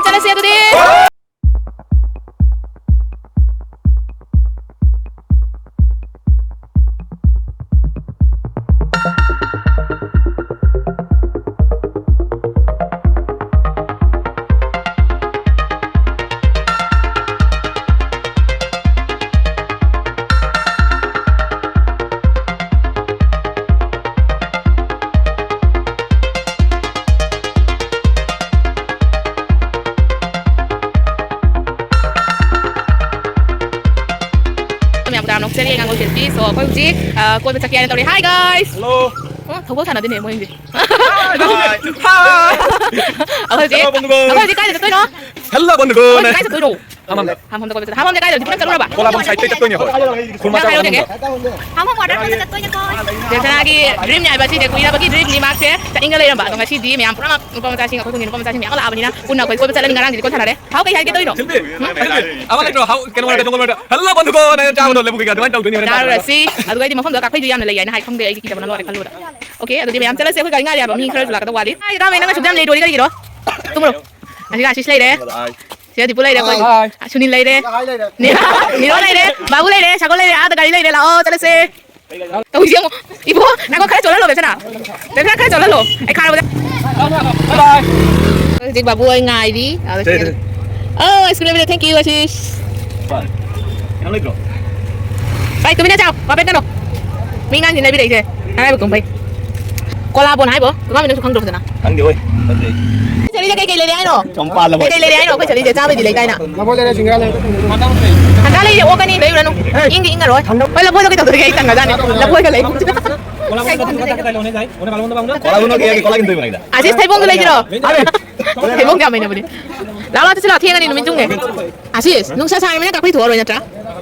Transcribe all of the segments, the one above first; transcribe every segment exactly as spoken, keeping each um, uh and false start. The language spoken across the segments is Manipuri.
ꯆꯠꯂꯁꯦ ꯑꯗꯨꯗꯤ꯫ ꯃꯌꯥꯝ ꯇꯔꯥꯝꯅ ꯑꯣꯛꯆꯔꯤ ꯑꯉꯥꯡ ꯑꯣꯏꯖꯕꯤ꯫ So, ꯑꯩꯈꯣꯏ ꯍꯧꯖꯤꯛ, ꯑ, ꯀꯣꯏꯕ ꯆꯠꯀꯦ ꯍꯥꯏꯅ ꯇꯧꯔꯤ꯫ Hi, guys! Hello. ꯑꯣ, ꯊꯧꯒꯜ ꯁꯥꯟꯅꯗꯣꯏꯅꯦ ꯃꯣꯏ ꯍꯧꯖꯤꯛ꯫ Hi. ꯑꯩꯈꯣꯏ ꯍꯧꯖꯤꯛ, Hello, ꯕꯟꯗꯨꯒꯣꯟ꯫ ꯑꯩꯈꯣꯏ ꯍꯧꯖꯤꯛ ꯀꯥꯏꯗ ꯆꯠꯇꯣꯏꯅꯣ? Hello, ꯕꯟꯗꯨꯒꯣꯟ꯫ ꯑꯩꯈꯣꯏ ꯍꯧꯖꯤꯛ ꯀꯥꯏ ꯆꯠꯇꯣꯏꯅꯣ? ꯍꯥꯃꯝꯗ꯫ ꯍꯥꯃꯝꯗ ꯀꯣꯏꯕ ꯆꯠ-, ꯍꯥꯃꯝꯗ ꯀꯥꯏꯗ? ꯗꯤꯐ꯭ꯔꯦꯟ ꯆꯠꯂꯨꯔꯕ? ꯀꯣꯂꯥꯕꯣꯡ side ꯇꯩ ꯆꯠꯇꯣꯏꯅꯦ ꯑꯩꯈꯣꯏ꯫ ꯈꯨꯔꯃꯥ ꯅꯪ ꯆꯥꯕ ꯍꯥꯏꯔꯣꯅꯦ꯫ ꯍꯥꯃꯝꯗ꯫ ꯍꯥꯃꯝ waterfall ꯗ ꯆꯠꯇꯣꯏꯅꯦꯀꯣ꯫ ꯗꯦꯁꯅꯥꯒꯤ dream ꯅꯦ ꯍꯥꯏꯕ ꯁꯤꯁꯦ, ꯀꯨꯏꯔꯕꯒꯤ dream ꯅꯤ ꯃꯥꯁꯦ ꯆꯠꯅꯤꯡꯉ ꯂꯩꯔꯝꯕ꯫ ꯑꯗꯣ ꯉꯁꯤꯗꯤ ꯃꯌꯥꯝ ꯄꯨꯝꯅꯃꯛ ꯅꯨꯄꯥ ꯃꯆꯥꯁꯤꯡ, ꯑꯩꯈꯣꯏ ꯈꯨꯟꯒꯤ ꯅꯨꯄꯥ ꯃꯆꯥꯁꯤꯡ ꯃꯌꯥꯝ ꯑꯃ ꯂꯥꯛꯑꯕꯅꯤꯅ ꯄꯨꯟꯅ ꯑꯩꯈꯣꯏ ꯀꯣꯏꯕ ꯆꯠꯂꯅꯤ꯫ ꯉꯔꯥꯡꯗꯤ ꯀꯣꯟ ꯁꯥꯟꯅꯔꯦ꯫ ꯍꯥꯎ, ꯀꯩ ꯍꯥꯏꯒꯦ ꯇꯧꯔꯤꯅꯣ? ꯁꯤꯜꯄꯤ, ꯍꯥꯏꯗꯤ, ꯑꯃ ꯂꯩꯇ꯭ꯔꯣ? ꯍꯥꯎ, ꯀꯩꯅꯣ ꯃꯔꯛꯇ, ꯖꯪꯒꯜ ꯃꯔꯛꯇ, "ꯍꯜꯂꯣ, ꯕꯟꯗꯨꯒꯣ" ꯅ ꯆꯥꯕꯗꯣ ꯂꯧꯕꯨꯛꯀꯤꯒ ꯑꯗꯨꯃꯥꯏꯅ ꯇꯧꯗꯣꯏꯅꯤ ꯍꯣꯔꯦꯟ꯫ ꯆꯥꯔꯨꯔꯁꯤ꯫ ꯑꯗꯨꯒ ꯑꯩꯗꯤ ꯃꯐꯝꯗꯣ ꯀꯥꯐꯩꯗꯣ ꯌꯥꯝꯅ ꯂꯩ ꯍꯥꯏꯅ ꯍꯥꯏ, ꯈꯪꯗꯦ, ꯑꯩꯒꯤ ꯀꯤꯖꯕꯅ ꯂꯣꯏꯔꯦ ꯈꯜꯂꯨꯕꯗ꯫ Okay, ꯑꯗꯨꯗꯤ ꯃꯌꯥꯝ ꯆꯠꯂꯁꯦ, ꯑꯩꯈꯣꯏ ꯒꯥꯔꯤ ꯉꯥꯏꯔꯤ ꯍꯥꯏꯕ, ꯃꯤ ꯈꯔꯁꯨ ꯂꯥꯛꯀꯗꯧ ꯋꯥꯠꯂꯤ꯫ ꯍꯥꯏ, ꯔꯥꯃꯦ, ꯅꯪꯅ ꯑꯁꯨꯛ ꯌꯥꯝ late ꯑꯣꯏꯔꯤ ꯀꯔꯤꯒꯤꯅꯣ? ꯇꯨꯝꯃꯨꯔꯣ꯫ ꯑꯁꯤꯒ ꯑꯥꯁꯤꯁ ꯂꯩꯔꯦ꯫ ꯁꯤꯗ ꯗꯤꯄꯨ ꯂꯩꯔꯦ, ꯑꯩꯈꯣꯏ꯫ ꯁꯨꯅꯤꯜ ꯂꯩꯔꯦ꯫ ꯅꯤꯔꯣ ꯂꯩꯔꯦ, ꯕꯥꯕꯨ ꯂꯩꯔꯦ, ꯁꯥꯒꯣꯜ ꯂꯩꯔꯦ, ꯑꯥꯗ ꯒꯥꯔꯤ ꯂꯩꯔꯦ, ꯂꯥꯛꯑꯣ, ꯆꯠꯂꯁꯦ꯫ ꯇꯧꯔꯤꯁꯦ ꯌꯦꯡꯉꯣ꯫ ꯏꯕꯣ, ꯉꯥꯏꯈꯣ, ꯈꯔ ꯆꯣꯜꯍꯜꯂꯣ, ꯕꯦꯁꯅꯥ꯫ ꯕꯦꯁꯅꯥ, ꯈꯔ ꯆꯣꯜꯍꯜꯂꯣ꯫ ꯑꯩ ꯈꯥꯔꯕꯗ꯫ ꯍꯧꯖꯤꯛ ꯕꯥꯕꯨ ꯍꯣꯏ ꯉꯥꯏꯔꯤ꯫ ꯑꯥ, ice cream ꯂꯩꯔꯦ꯫ Thank you, Ashish. ꯀꯩꯅꯣ ꯂꯩꯇ꯭ꯔꯣ? ꯚꯥꯏ, ꯇꯨꯃꯤꯟꯅ ꯆꯥꯎ, ꯋꯥ ꯄꯦꯠꯀꯅꯣ꯫ ꯃꯤ ꯑꯉꯥꯡꯁꯤꯡ ꯂꯩꯕꯤꯔꯛꯏꯁꯦ꯫ ꯃꯔꯥꯏꯕꯛ ꯀꯨꯝꯕꯩ꯫ ꯀꯣꯂꯥꯕꯣꯟ ꯍꯥꯏꯕꯣ? ꯀꯃꯥꯏꯅ ꯅꯪꯁꯨ ꯈꯪꯗ꯭ꯔꯣ ꯐꯖꯅ? ꯈꯪꯗꯦ ꯍꯣꯏ꯫ ꯆꯠꯂꯤꯁꯦ ꯀꯩꯀꯩ ꯂꯩꯔꯦ ꯍꯥꯏꯅꯣ? ꯆꯝꯄ꯭ꯔꯥ ꯂꯐꯣꯏ꯫ ꯀꯩꯀꯩ ꯂꯩꯔꯦ ꯍꯥꯏꯅꯣ? ꯑꯩꯈꯣꯏ ꯆꯠꯂꯤꯁꯦ ꯆꯥꯕꯩꯗꯤ ꯂꯩ ꯀꯥꯏꯅ꯫ ꯂꯐꯣꯏ ꯂꯩꯔꯦ, ꯁꯤꯡꯒꯔꯥ ꯂꯩꯔꯦ꯫ ꯁꯤꯡꯒꯔꯥ ꯂꯩꯔꯦ, ꯑꯣꯛꯀꯅꯤ, ꯂꯩꯔꯨꯔꯅꯨ꯫ ꯏꯪꯗꯤ ꯏꯪꯉꯔꯣꯏ꯫ ꯍꯣꯏ, ꯂꯐꯣꯏꯗꯣ ꯀꯩꯗꯧꯗꯣꯏꯒꯦ? ꯑꯩ ꯇꯟꯒ꯭ꯔꯖꯥꯠꯅꯤ꯫ ꯂꯐꯣꯏꯒ ꯂꯩ꯫ ꯀꯣꯂꯥꯕꯣꯟ ꯅꯣꯏꯒꯤ ꯀꯣꯂꯥ ꯀꯩꯅꯣ ꯇꯧꯕ ꯉꯥꯏꯗ꯫ ꯑꯁꯤꯁ ꯊꯩꯕꯣꯡꯗꯣ ꯂꯩꯁꯤꯔꯣ? ꯊꯩꯕꯣꯡꯗꯤ ꯌꯥꯝ ꯍꯩꯅꯕꯅꯦ꯫ ꯂꯥꯛꯑꯣ, ꯂꯥꯛꯑꯣ, ꯆꯠꯁꯤ ꯂꯥꯛꯑꯣ, ꯊꯦꯡꯉꯅꯤ ꯅꯨꯃꯤꯠ ꯆꯨꯝꯒꯦ꯫ ꯑꯁꯤꯁ, ꯅꯨꯡꯁꯥ ꯁꯥꯔꯕꯅꯤꯅ ꯀꯥꯐꯩ ꯊꯣꯛꯑꯔꯣꯏ ꯅꯠꯇ꯭ꯔꯥ?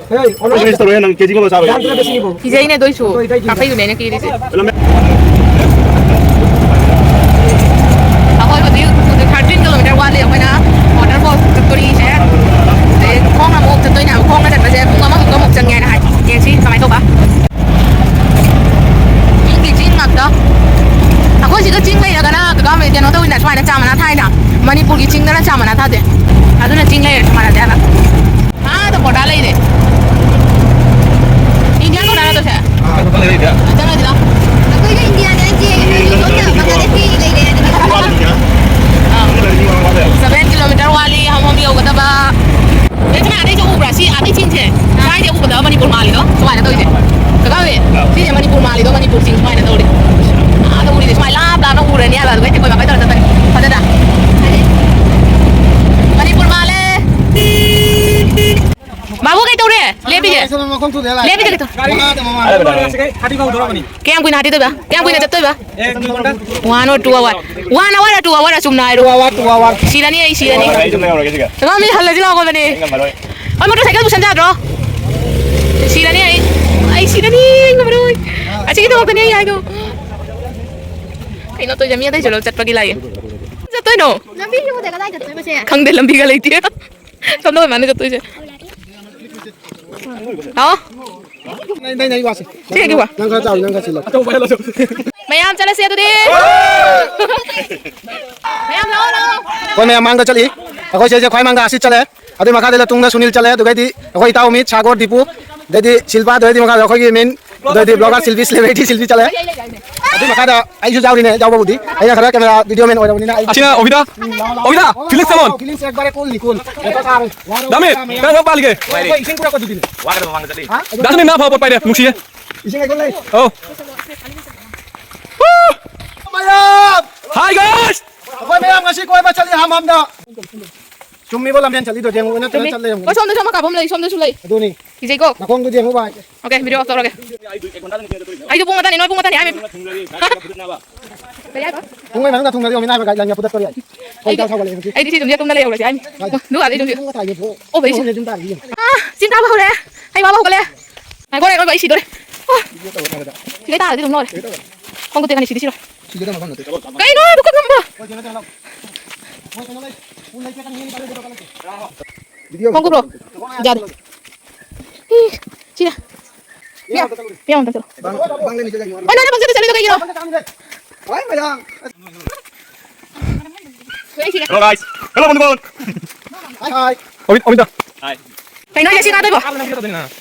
ꯍꯦ, ꯑꯣꯟꯅ ꯇꯧꯔꯣꯏꯍꯦ, ꯅꯪ ꯀꯦꯖꯤ ꯑꯃ ꯆꯥꯕ ꯌꯥꯏ꯫ ꯀꯤꯖꯩꯅꯦ ꯑꯗꯨꯏꯁꯨ꯫ ꯀꯥꯐꯩꯗꯨꯅꯦ ꯑꯩꯅ ꯀꯤꯔꯤꯁꯦ꯫ ꯑꯩꯈꯣꯏ ꯍꯧꯖꯤꯛ, ꯍꯧꯖꯤꯛ thirteen kilometer ꯋꯥꯠꯂꯤ ꯑꯩꯈꯣꯏꯅ waterfall ꯆꯠꯇꯣꯔꯤꯁꯦ꯫ ꯑꯗꯩ ꯈꯣꯡꯅ ꯑꯃꯨꯛ ꯆꯠꯇꯣꯏꯅꯦ ꯍꯥꯏꯕ, ꯈꯣꯡꯅ ꯆꯠꯄꯁꯦ ꯄꯨꯡ ꯑꯃꯃꯨꯛꯀ ꯑꯃꯨꯛ ꯆꯪꯉꯦꯅ ꯍꯥꯏ꯫ ꯌꯦꯡꯁꯤ ꯀꯃꯥꯏꯅ ꯇꯧꯕ꯫ ꯆꯤꯡꯒꯤ ꯆꯤꯡ ꯉꯥꯛꯇ꯫ ꯑꯩꯈꯣꯏ ꯁꯤꯗ ꯆꯤꯡ ꯂꯩꯔꯒꯅ ꯀꯩꯅꯣ ꯇꯧꯋꯤꯅ, ꯁꯨꯃꯥꯏꯅ ꯆꯥ ꯃꯅꯥ ꯊꯥꯏꯅ꯫ ꯃꯅꯤꯄꯨꯔꯒꯤ ꯆꯤꯡꯗꯅ ꯆꯥ ꯃꯅꯥ ꯊꯥꯗꯦ꯫ ꯑꯗꯨꯅ ꯆꯤꯡ ꯂꯩꯔꯁꯨ ꯃꯥꯟꯅꯗꯦ ꯍꯥꯏꯕ꯫ ꯑꯥꯗ border ꯂꯩꯔꯦ꯫ Indian border ꯅꯠꯇ꯭ꯔꯣ ꯁꯦ? ꯑꯥ, ꯑꯗꯨ ꯈꯪꯗꯦ, ꯂꯩꯇꯦ꯫ ꯆꯪꯉꯗꯤ ꯂꯥꯎ꯫ ꯑꯩꯈꯣꯏꯒ ꯏꯟꯗꯤꯌꯥꯅꯦ ꯍꯥꯏꯁꯦ, ꯅꯣꯏꯒꯤ ꯁꯣꯝꯗ ꯕꯪꯒ꯭ꯂꯥꯗꯦꯁꯀꯤ ꯂꯩꯔꯦ, ꯑꯗꯨꯗꯤ ꯑꯥ꯫ Seven kilometer ꯋꯥꯠꯂꯤ ꯍꯝꯍꯣꯝ ꯌꯧꯒꯗꯕ꯫ ꯅꯪ ꯁꯨꯃꯥꯏꯅ ꯑꯗꯩ ꯆꯠꯎꯕ꯭ꯔꯥ? ꯁꯤ ꯑꯗꯩ ꯆꯤꯡꯁꯦ꯫ ꯁ꯭ꯋꯥꯏꯗ ꯎꯕꯗ ꯃꯅꯤꯄꯨꯔ ꯃꯥꯜꯂꯤꯗꯣ꯫ ꯁꯨꯃꯥꯏꯅ ꯇꯧꯔꯤꯁꯦ꯫ ꯀꯀꯥ ꯍꯣꯏ, ꯁꯤꯁꯦ ꯃꯅꯤꯄꯨꯔ ꯃꯥꯜꯂꯤꯗꯣ, ꯃꯅꯤꯄꯨꯔ ꯆꯤꯡ ꯁꯨꯃꯥꯏꯅ ꯇꯧꯔꯤ꯫ ꯑꯥꯗ ꯎꯔꯤꯁꯦ ꯁꯨꯃꯥꯏꯅ ꯂꯥꯞ ꯂꯥꯞꯅ ꯎꯔꯅꯤ ꯍꯥꯏꯕ, ꯑꯗꯨꯒ ꯍꯦꯛꯇ ꯀꯣꯏ ꯃꯥꯏ ꯇꯧꯔ ꯆꯠꯄꯅꯤ꯫ ꯐꯖꯗ꯭ꯔꯥ? ꯃꯅꯤꯄꯨꯔ ꯃꯥꯜꯂꯦ꯫ ꯕꯥꯕꯨ ꯀꯩ ꯇꯧꯔꯦ? ꯂꯦꯞꯄꯤꯁꯦ꯫ ꯃꯈꯣꯡ ꯊꯨꯗꯦꯛꯑ ꯂꯥꯛꯑꯦ꯫ ꯂꯦꯞꯄꯤꯁꯦ ꯀꯩ ꯇꯧ-, ꯃꯈꯥꯗ ꯃꯃꯥꯡ꯫ ꯀꯌꯥꯝ ꯀꯨꯏꯅ ꯍꯥꯠꯇꯤ ꯇꯧꯕ? ꯀꯌꯥꯝ ꯀꯨꯏꯅ ꯆꯠꯇꯣꯏꯕ? One or two hour? One hour ꯔ two hour ꯔ ꯆꯨꯝꯅ ꯍꯥꯏꯔꯣ꯫ Two hour, two hour꯫ ꯁꯤꯔꯅꯤ ꯑꯩ, ꯁꯤꯔꯅꯤ꯫ ꯑꯩ ꯁꯨꯝ ꯂꯩꯍꯧꯔꯒꯦ ꯁꯤꯒ꯫ ꯀꯀꯥ, ꯃꯤ ꯍꯜꯂꯁꯤ ꯂꯥꯛꯑꯣ ꯀꯣꯟꯕꯅꯦ꯫ ꯑꯩ ꯉꯝꯃꯔꯣꯏ꯫ ꯑꯩ motorcycle ꯄꯨꯁꯟ ꯌꯥꯗ꯭ꯔꯣ? ꯁꯤꯔꯅꯤ ꯑꯩ꯫ ꯑꯩ ꯁꯤꯔꯅꯤ, ꯑꯩ ꯉꯝꯃꯔꯣꯏ꯫ ꯑꯁꯤꯒꯤꯗꯃꯛꯇꯅꯤ ꯑꯩ ꯍꯥꯏꯗꯣ꯫ ꯀꯩꯅꯣ ꯇꯧꯔꯤꯁꯦ, ꯃꯤ ꯑꯇꯩꯁꯨ ꯂꯣꯏ ꯆꯠꯄꯒꯤ ꯂꯥꯛꯑꯦ꯫ ꯆꯠꯇꯣꯏꯅꯣ? ꯂꯝꯕꯤꯁꯤꯕꯨ ꯀꯗꯥꯏ ꯆꯠꯇꯣꯏꯕꯁꯦ? ꯈꯪꯗꯦ, ꯂꯝꯕꯤꯒ ꯂꯩꯇꯦ꯫ ꯁꯣꯝꯗ ꯑꯣꯏ ꯃꯥꯅꯦ ꯆꯠꯇꯣꯏꯁꯦ꯫ ꯍꯥꯎ? ꯅꯩ, ꯅꯩ, ꯅꯩ ꯋꯥꯁꯦ꯫ ꯁꯤ ꯍꯦꯛ ꯋꯥ꯫ ꯅꯪ ꯈꯔ ꯆꯥꯎ, ꯅꯪ ꯈꯔ ꯁꯤꯜꯂꯣ꯫ ꯃꯌꯥꯝ ꯆꯠꯂꯁꯦ ꯑꯗꯨꯗꯤ꯫ ꯃꯌꯥꯝ ꯂꯥꯛꯑꯣ, ꯂꯥꯛꯑꯣ꯫ ꯑꯩꯈꯣꯏ ꯃꯌꯥꯝ ꯃꯥꯡꯗ ꯆꯠꯂꯤ꯫ ꯑꯩꯈꯣꯏ ꯁꯤꯁꯦ ꯈ꯭ꯋꯥꯏ ꯃꯥꯡꯗ ꯑꯁꯤꯠ ꯆꯠꯂꯦ꯫ ꯑꯗꯨꯏ ꯃꯈꯥꯗ ꯇꯨꯡꯗ ꯁꯨꯅꯤꯜ ꯆꯠꯂꯦ꯫ ꯑꯗꯨꯒꯩꯗꯤ ꯑꯩꯈꯣꯏ ꯏꯇꯥꯎ ꯃꯤꯠ ꯁꯥꯒꯣꯔ ꯗꯤꯄꯨ꯫ ꯑꯗꯩꯗꯤ ꯁꯤꯜꯄꯥ, ꯑꯗꯩꯗꯤ ꯃꯈꯥꯗ ꯑꯩꯈꯣꯏꯒꯤ main, ꯑꯗꯩꯗꯤ blogger ꯁꯤꯜꯕꯤ, celebrity ꯁꯤꯜꯕꯤ ꯆꯠꯂꯦ꯫ ꯑꯗꯨꯏ ꯃꯈꯥꯗ ꯑꯩꯁꯨ ꯌꯥꯎꯔꯤꯅꯦ, ꯌꯥꯎꯕꯕꯨꯗꯤ꯫ ꯑꯩꯅ ꯈꯔ camera video man ꯑꯣꯏꯔꯕꯅꯤꯅ ꯑꯩ ꯑꯁꯤꯅ ꯑꯣꯕꯤꯗꯥ꯫ ꯑꯣꯕꯤꯗꯥ, feelings ꯀꯃꯣꯟ꯫ Feelings ꯑꯦꯛꯕꯥꯔꯦ cool ꯅꯤ, cool꯫ ꯗꯥꯃꯤꯠ, ꯀꯔꯝ ꯀꯔꯝ ꯄꯥꯜꯂꯤꯒꯦ? ꯑꯩꯈꯣꯏ ꯏꯁꯤꯡ ꯄꯨꯔꯛꯄꯗꯨꯗꯤꯅꯦ꯫ ꯋꯥꯒꯗꯕ ꯃꯃꯥꯡꯗ ꯆꯠꯂꯤ꯫ ꯍꯥ? ꯗꯥꯁꯨꯅꯤ ꯅꯥ ꯐꯕ ꯄꯣꯠ ꯄꯥꯏꯔꯦ, ꯅꯨꯡꯁꯤꯌꯦ꯫ ꯏꯁꯤꯡ ꯍꯦꯛꯇ ꯂꯩ꯫ ꯑꯧ꯫ ꯃꯌꯥꯝ! Hi guys! ꯑꯩꯈꯣꯏ ꯃꯌꯥꯝ ꯉꯁꯤ ꯀꯣꯏꯕ ꯆꯠꯂꯤ ꯍꯝꯍꯝꯗ꯫ ꯆꯨꯝꯃꯤꯕꯣ ꯂꯝꯕꯦꯟ ꯆꯠꯂꯤꯗꯣ? ꯌꯦꯡꯉꯨ, ꯅꯠꯇ꯭ꯔꯒ ꯆꯨꯝꯃꯤ꯫ ꯆꯠꯂꯦ ꯌꯦꯡꯉꯨ꯫ ꯑꯣ, ꯁꯣꯝꯗꯁꯨ ꯑꯃ ꯀꯥꯞꯐꯝ ꯂꯩ, ꯁꯣꯝꯗꯁꯨ ꯂꯩ꯫ ꯑꯗꯨꯅꯤ꯫ ꯀꯤꯖꯩꯀꯣ? ꯅꯈꯣꯡꯗꯨꯗꯤ ꯌꯦꯡꯉꯨ ꯚꯥꯏ꯫ Okay, video off ꯇꯧꯔꯒꯦ꯫ ꯑꯩꯁꯨ ꯄꯨꯡ ꯃꯇꯥꯅꯤ, ꯅꯣꯏ ꯄꯨꯡ ꯃꯇꯥꯅꯤ ꯍꯥꯏꯃꯤ꯫ ꯀꯔꯤ ꯍꯥꯏꯕ? ꯄꯨꯡ ꯑꯃ ꯃꯅꯨꯡꯗ ꯊꯨꯡꯅꯗꯤ ꯌꯦꯡꯉꯨ, ꯃꯤ ꯅꯥꯏꯕ ꯒꯥꯔꯤ ꯂꯪꯉ ꯐꯨꯗꯠꯇꯣꯔꯤ ꯑꯩ꯫ ꯑꯩꯈꯣꯏ ꯑꯩꯗꯤ, ꯏꯇꯥꯎ ꯁꯥꯎꯒꯠꯂꯛꯑꯦ ꯍꯧꯖꯤꯛ꯫ ꯑꯩꯗꯤ ꯁꯤ ꯑꯗꯨꯝ ꯌꯦꯠ ꯇꯨꯝꯅ ꯂꯩꯍꯧꯔꯁꯦ ꯍꯥꯏꯃꯤ꯫ ꯀꯥꯏꯗ? ꯑꯗꯨꯒ ꯑꯗꯩ ꯑꯗꯨꯝ ꯌꯦꯠ-, ꯄꯨꯡ ꯑꯃ ꯇꯥꯔꯒꯦ ꯊꯣꯛꯑꯣ꯫ ꯑꯣ, ꯚꯩ꯫ ꯄꯨꯡ ꯑꯍꯨꯝꯗ ꯑꯗꯨꯝ ꯇꯥꯔꯒꯦ ꯌꯦꯡꯉꯨ꯫ ꯑꯥ, ꯆꯤꯡ ꯀꯥꯕ ꯍꯧꯔꯦ꯫ ꯑꯩ ꯋꯥꯕ ꯍꯧꯒꯠꯂꯦ꯫ ꯑꯣ, ꯁꯤꯗꯣꯔꯦ꯫ ꯁꯤꯗꯩ ꯇꯥꯔꯗꯤ ꯑꯗꯨꯝ ꯂꯣꯏꯔꯦ꯫ ꯈꯣꯡ ꯈꯨꯠ ꯇꯦꯛꯀꯅꯤ, ꯁꯤꯗꯤ ꯁꯤꯔꯣ꯫ ꯁꯤꯒꯗꯕ ꯃꯐꯝ ꯅꯠꯇꯦ꯫ ꯀꯩꯅꯣ, ꯄꯨꯈꯠ ꯉꯝꯕ? ꯈꯣꯡ ꯈꯨꯠ ꯄ꯭ꯔꯣ꯫ ꯌꯥꯗꯦ꯫ ꯏ, ꯁꯤꯗ꯫ ꯄꯤꯌꯥ, ꯄꯤꯌꯥ ꯑꯝꯇ ꯆꯠꯂꯣ꯫ ꯕꯥꯡ-, ꯕꯥꯡꯂꯦꯟ ꯏꯆꯦ ꯂꯩ꯫ ꯑꯣ, ꯅꯪꯅ ꯄꯪꯆꯠꯇ ꯆꯠꯂꯤꯗꯣ ꯀꯩꯒꯤꯅꯣ? ꯍꯣꯏ, ꯃꯌꯥꯡ꯫ Hello guys. Hello ꯕꯟꯗꯨꯒꯣꯜ. Hi hi. ꯑꯣꯕꯤꯟ, ꯑꯣꯕꯤꯟꯗ꯫ ꯀꯩꯅꯣ ꯍꯥꯏꯁꯦ, ꯁꯤ ꯀꯥꯗꯣꯏꯕꯣ?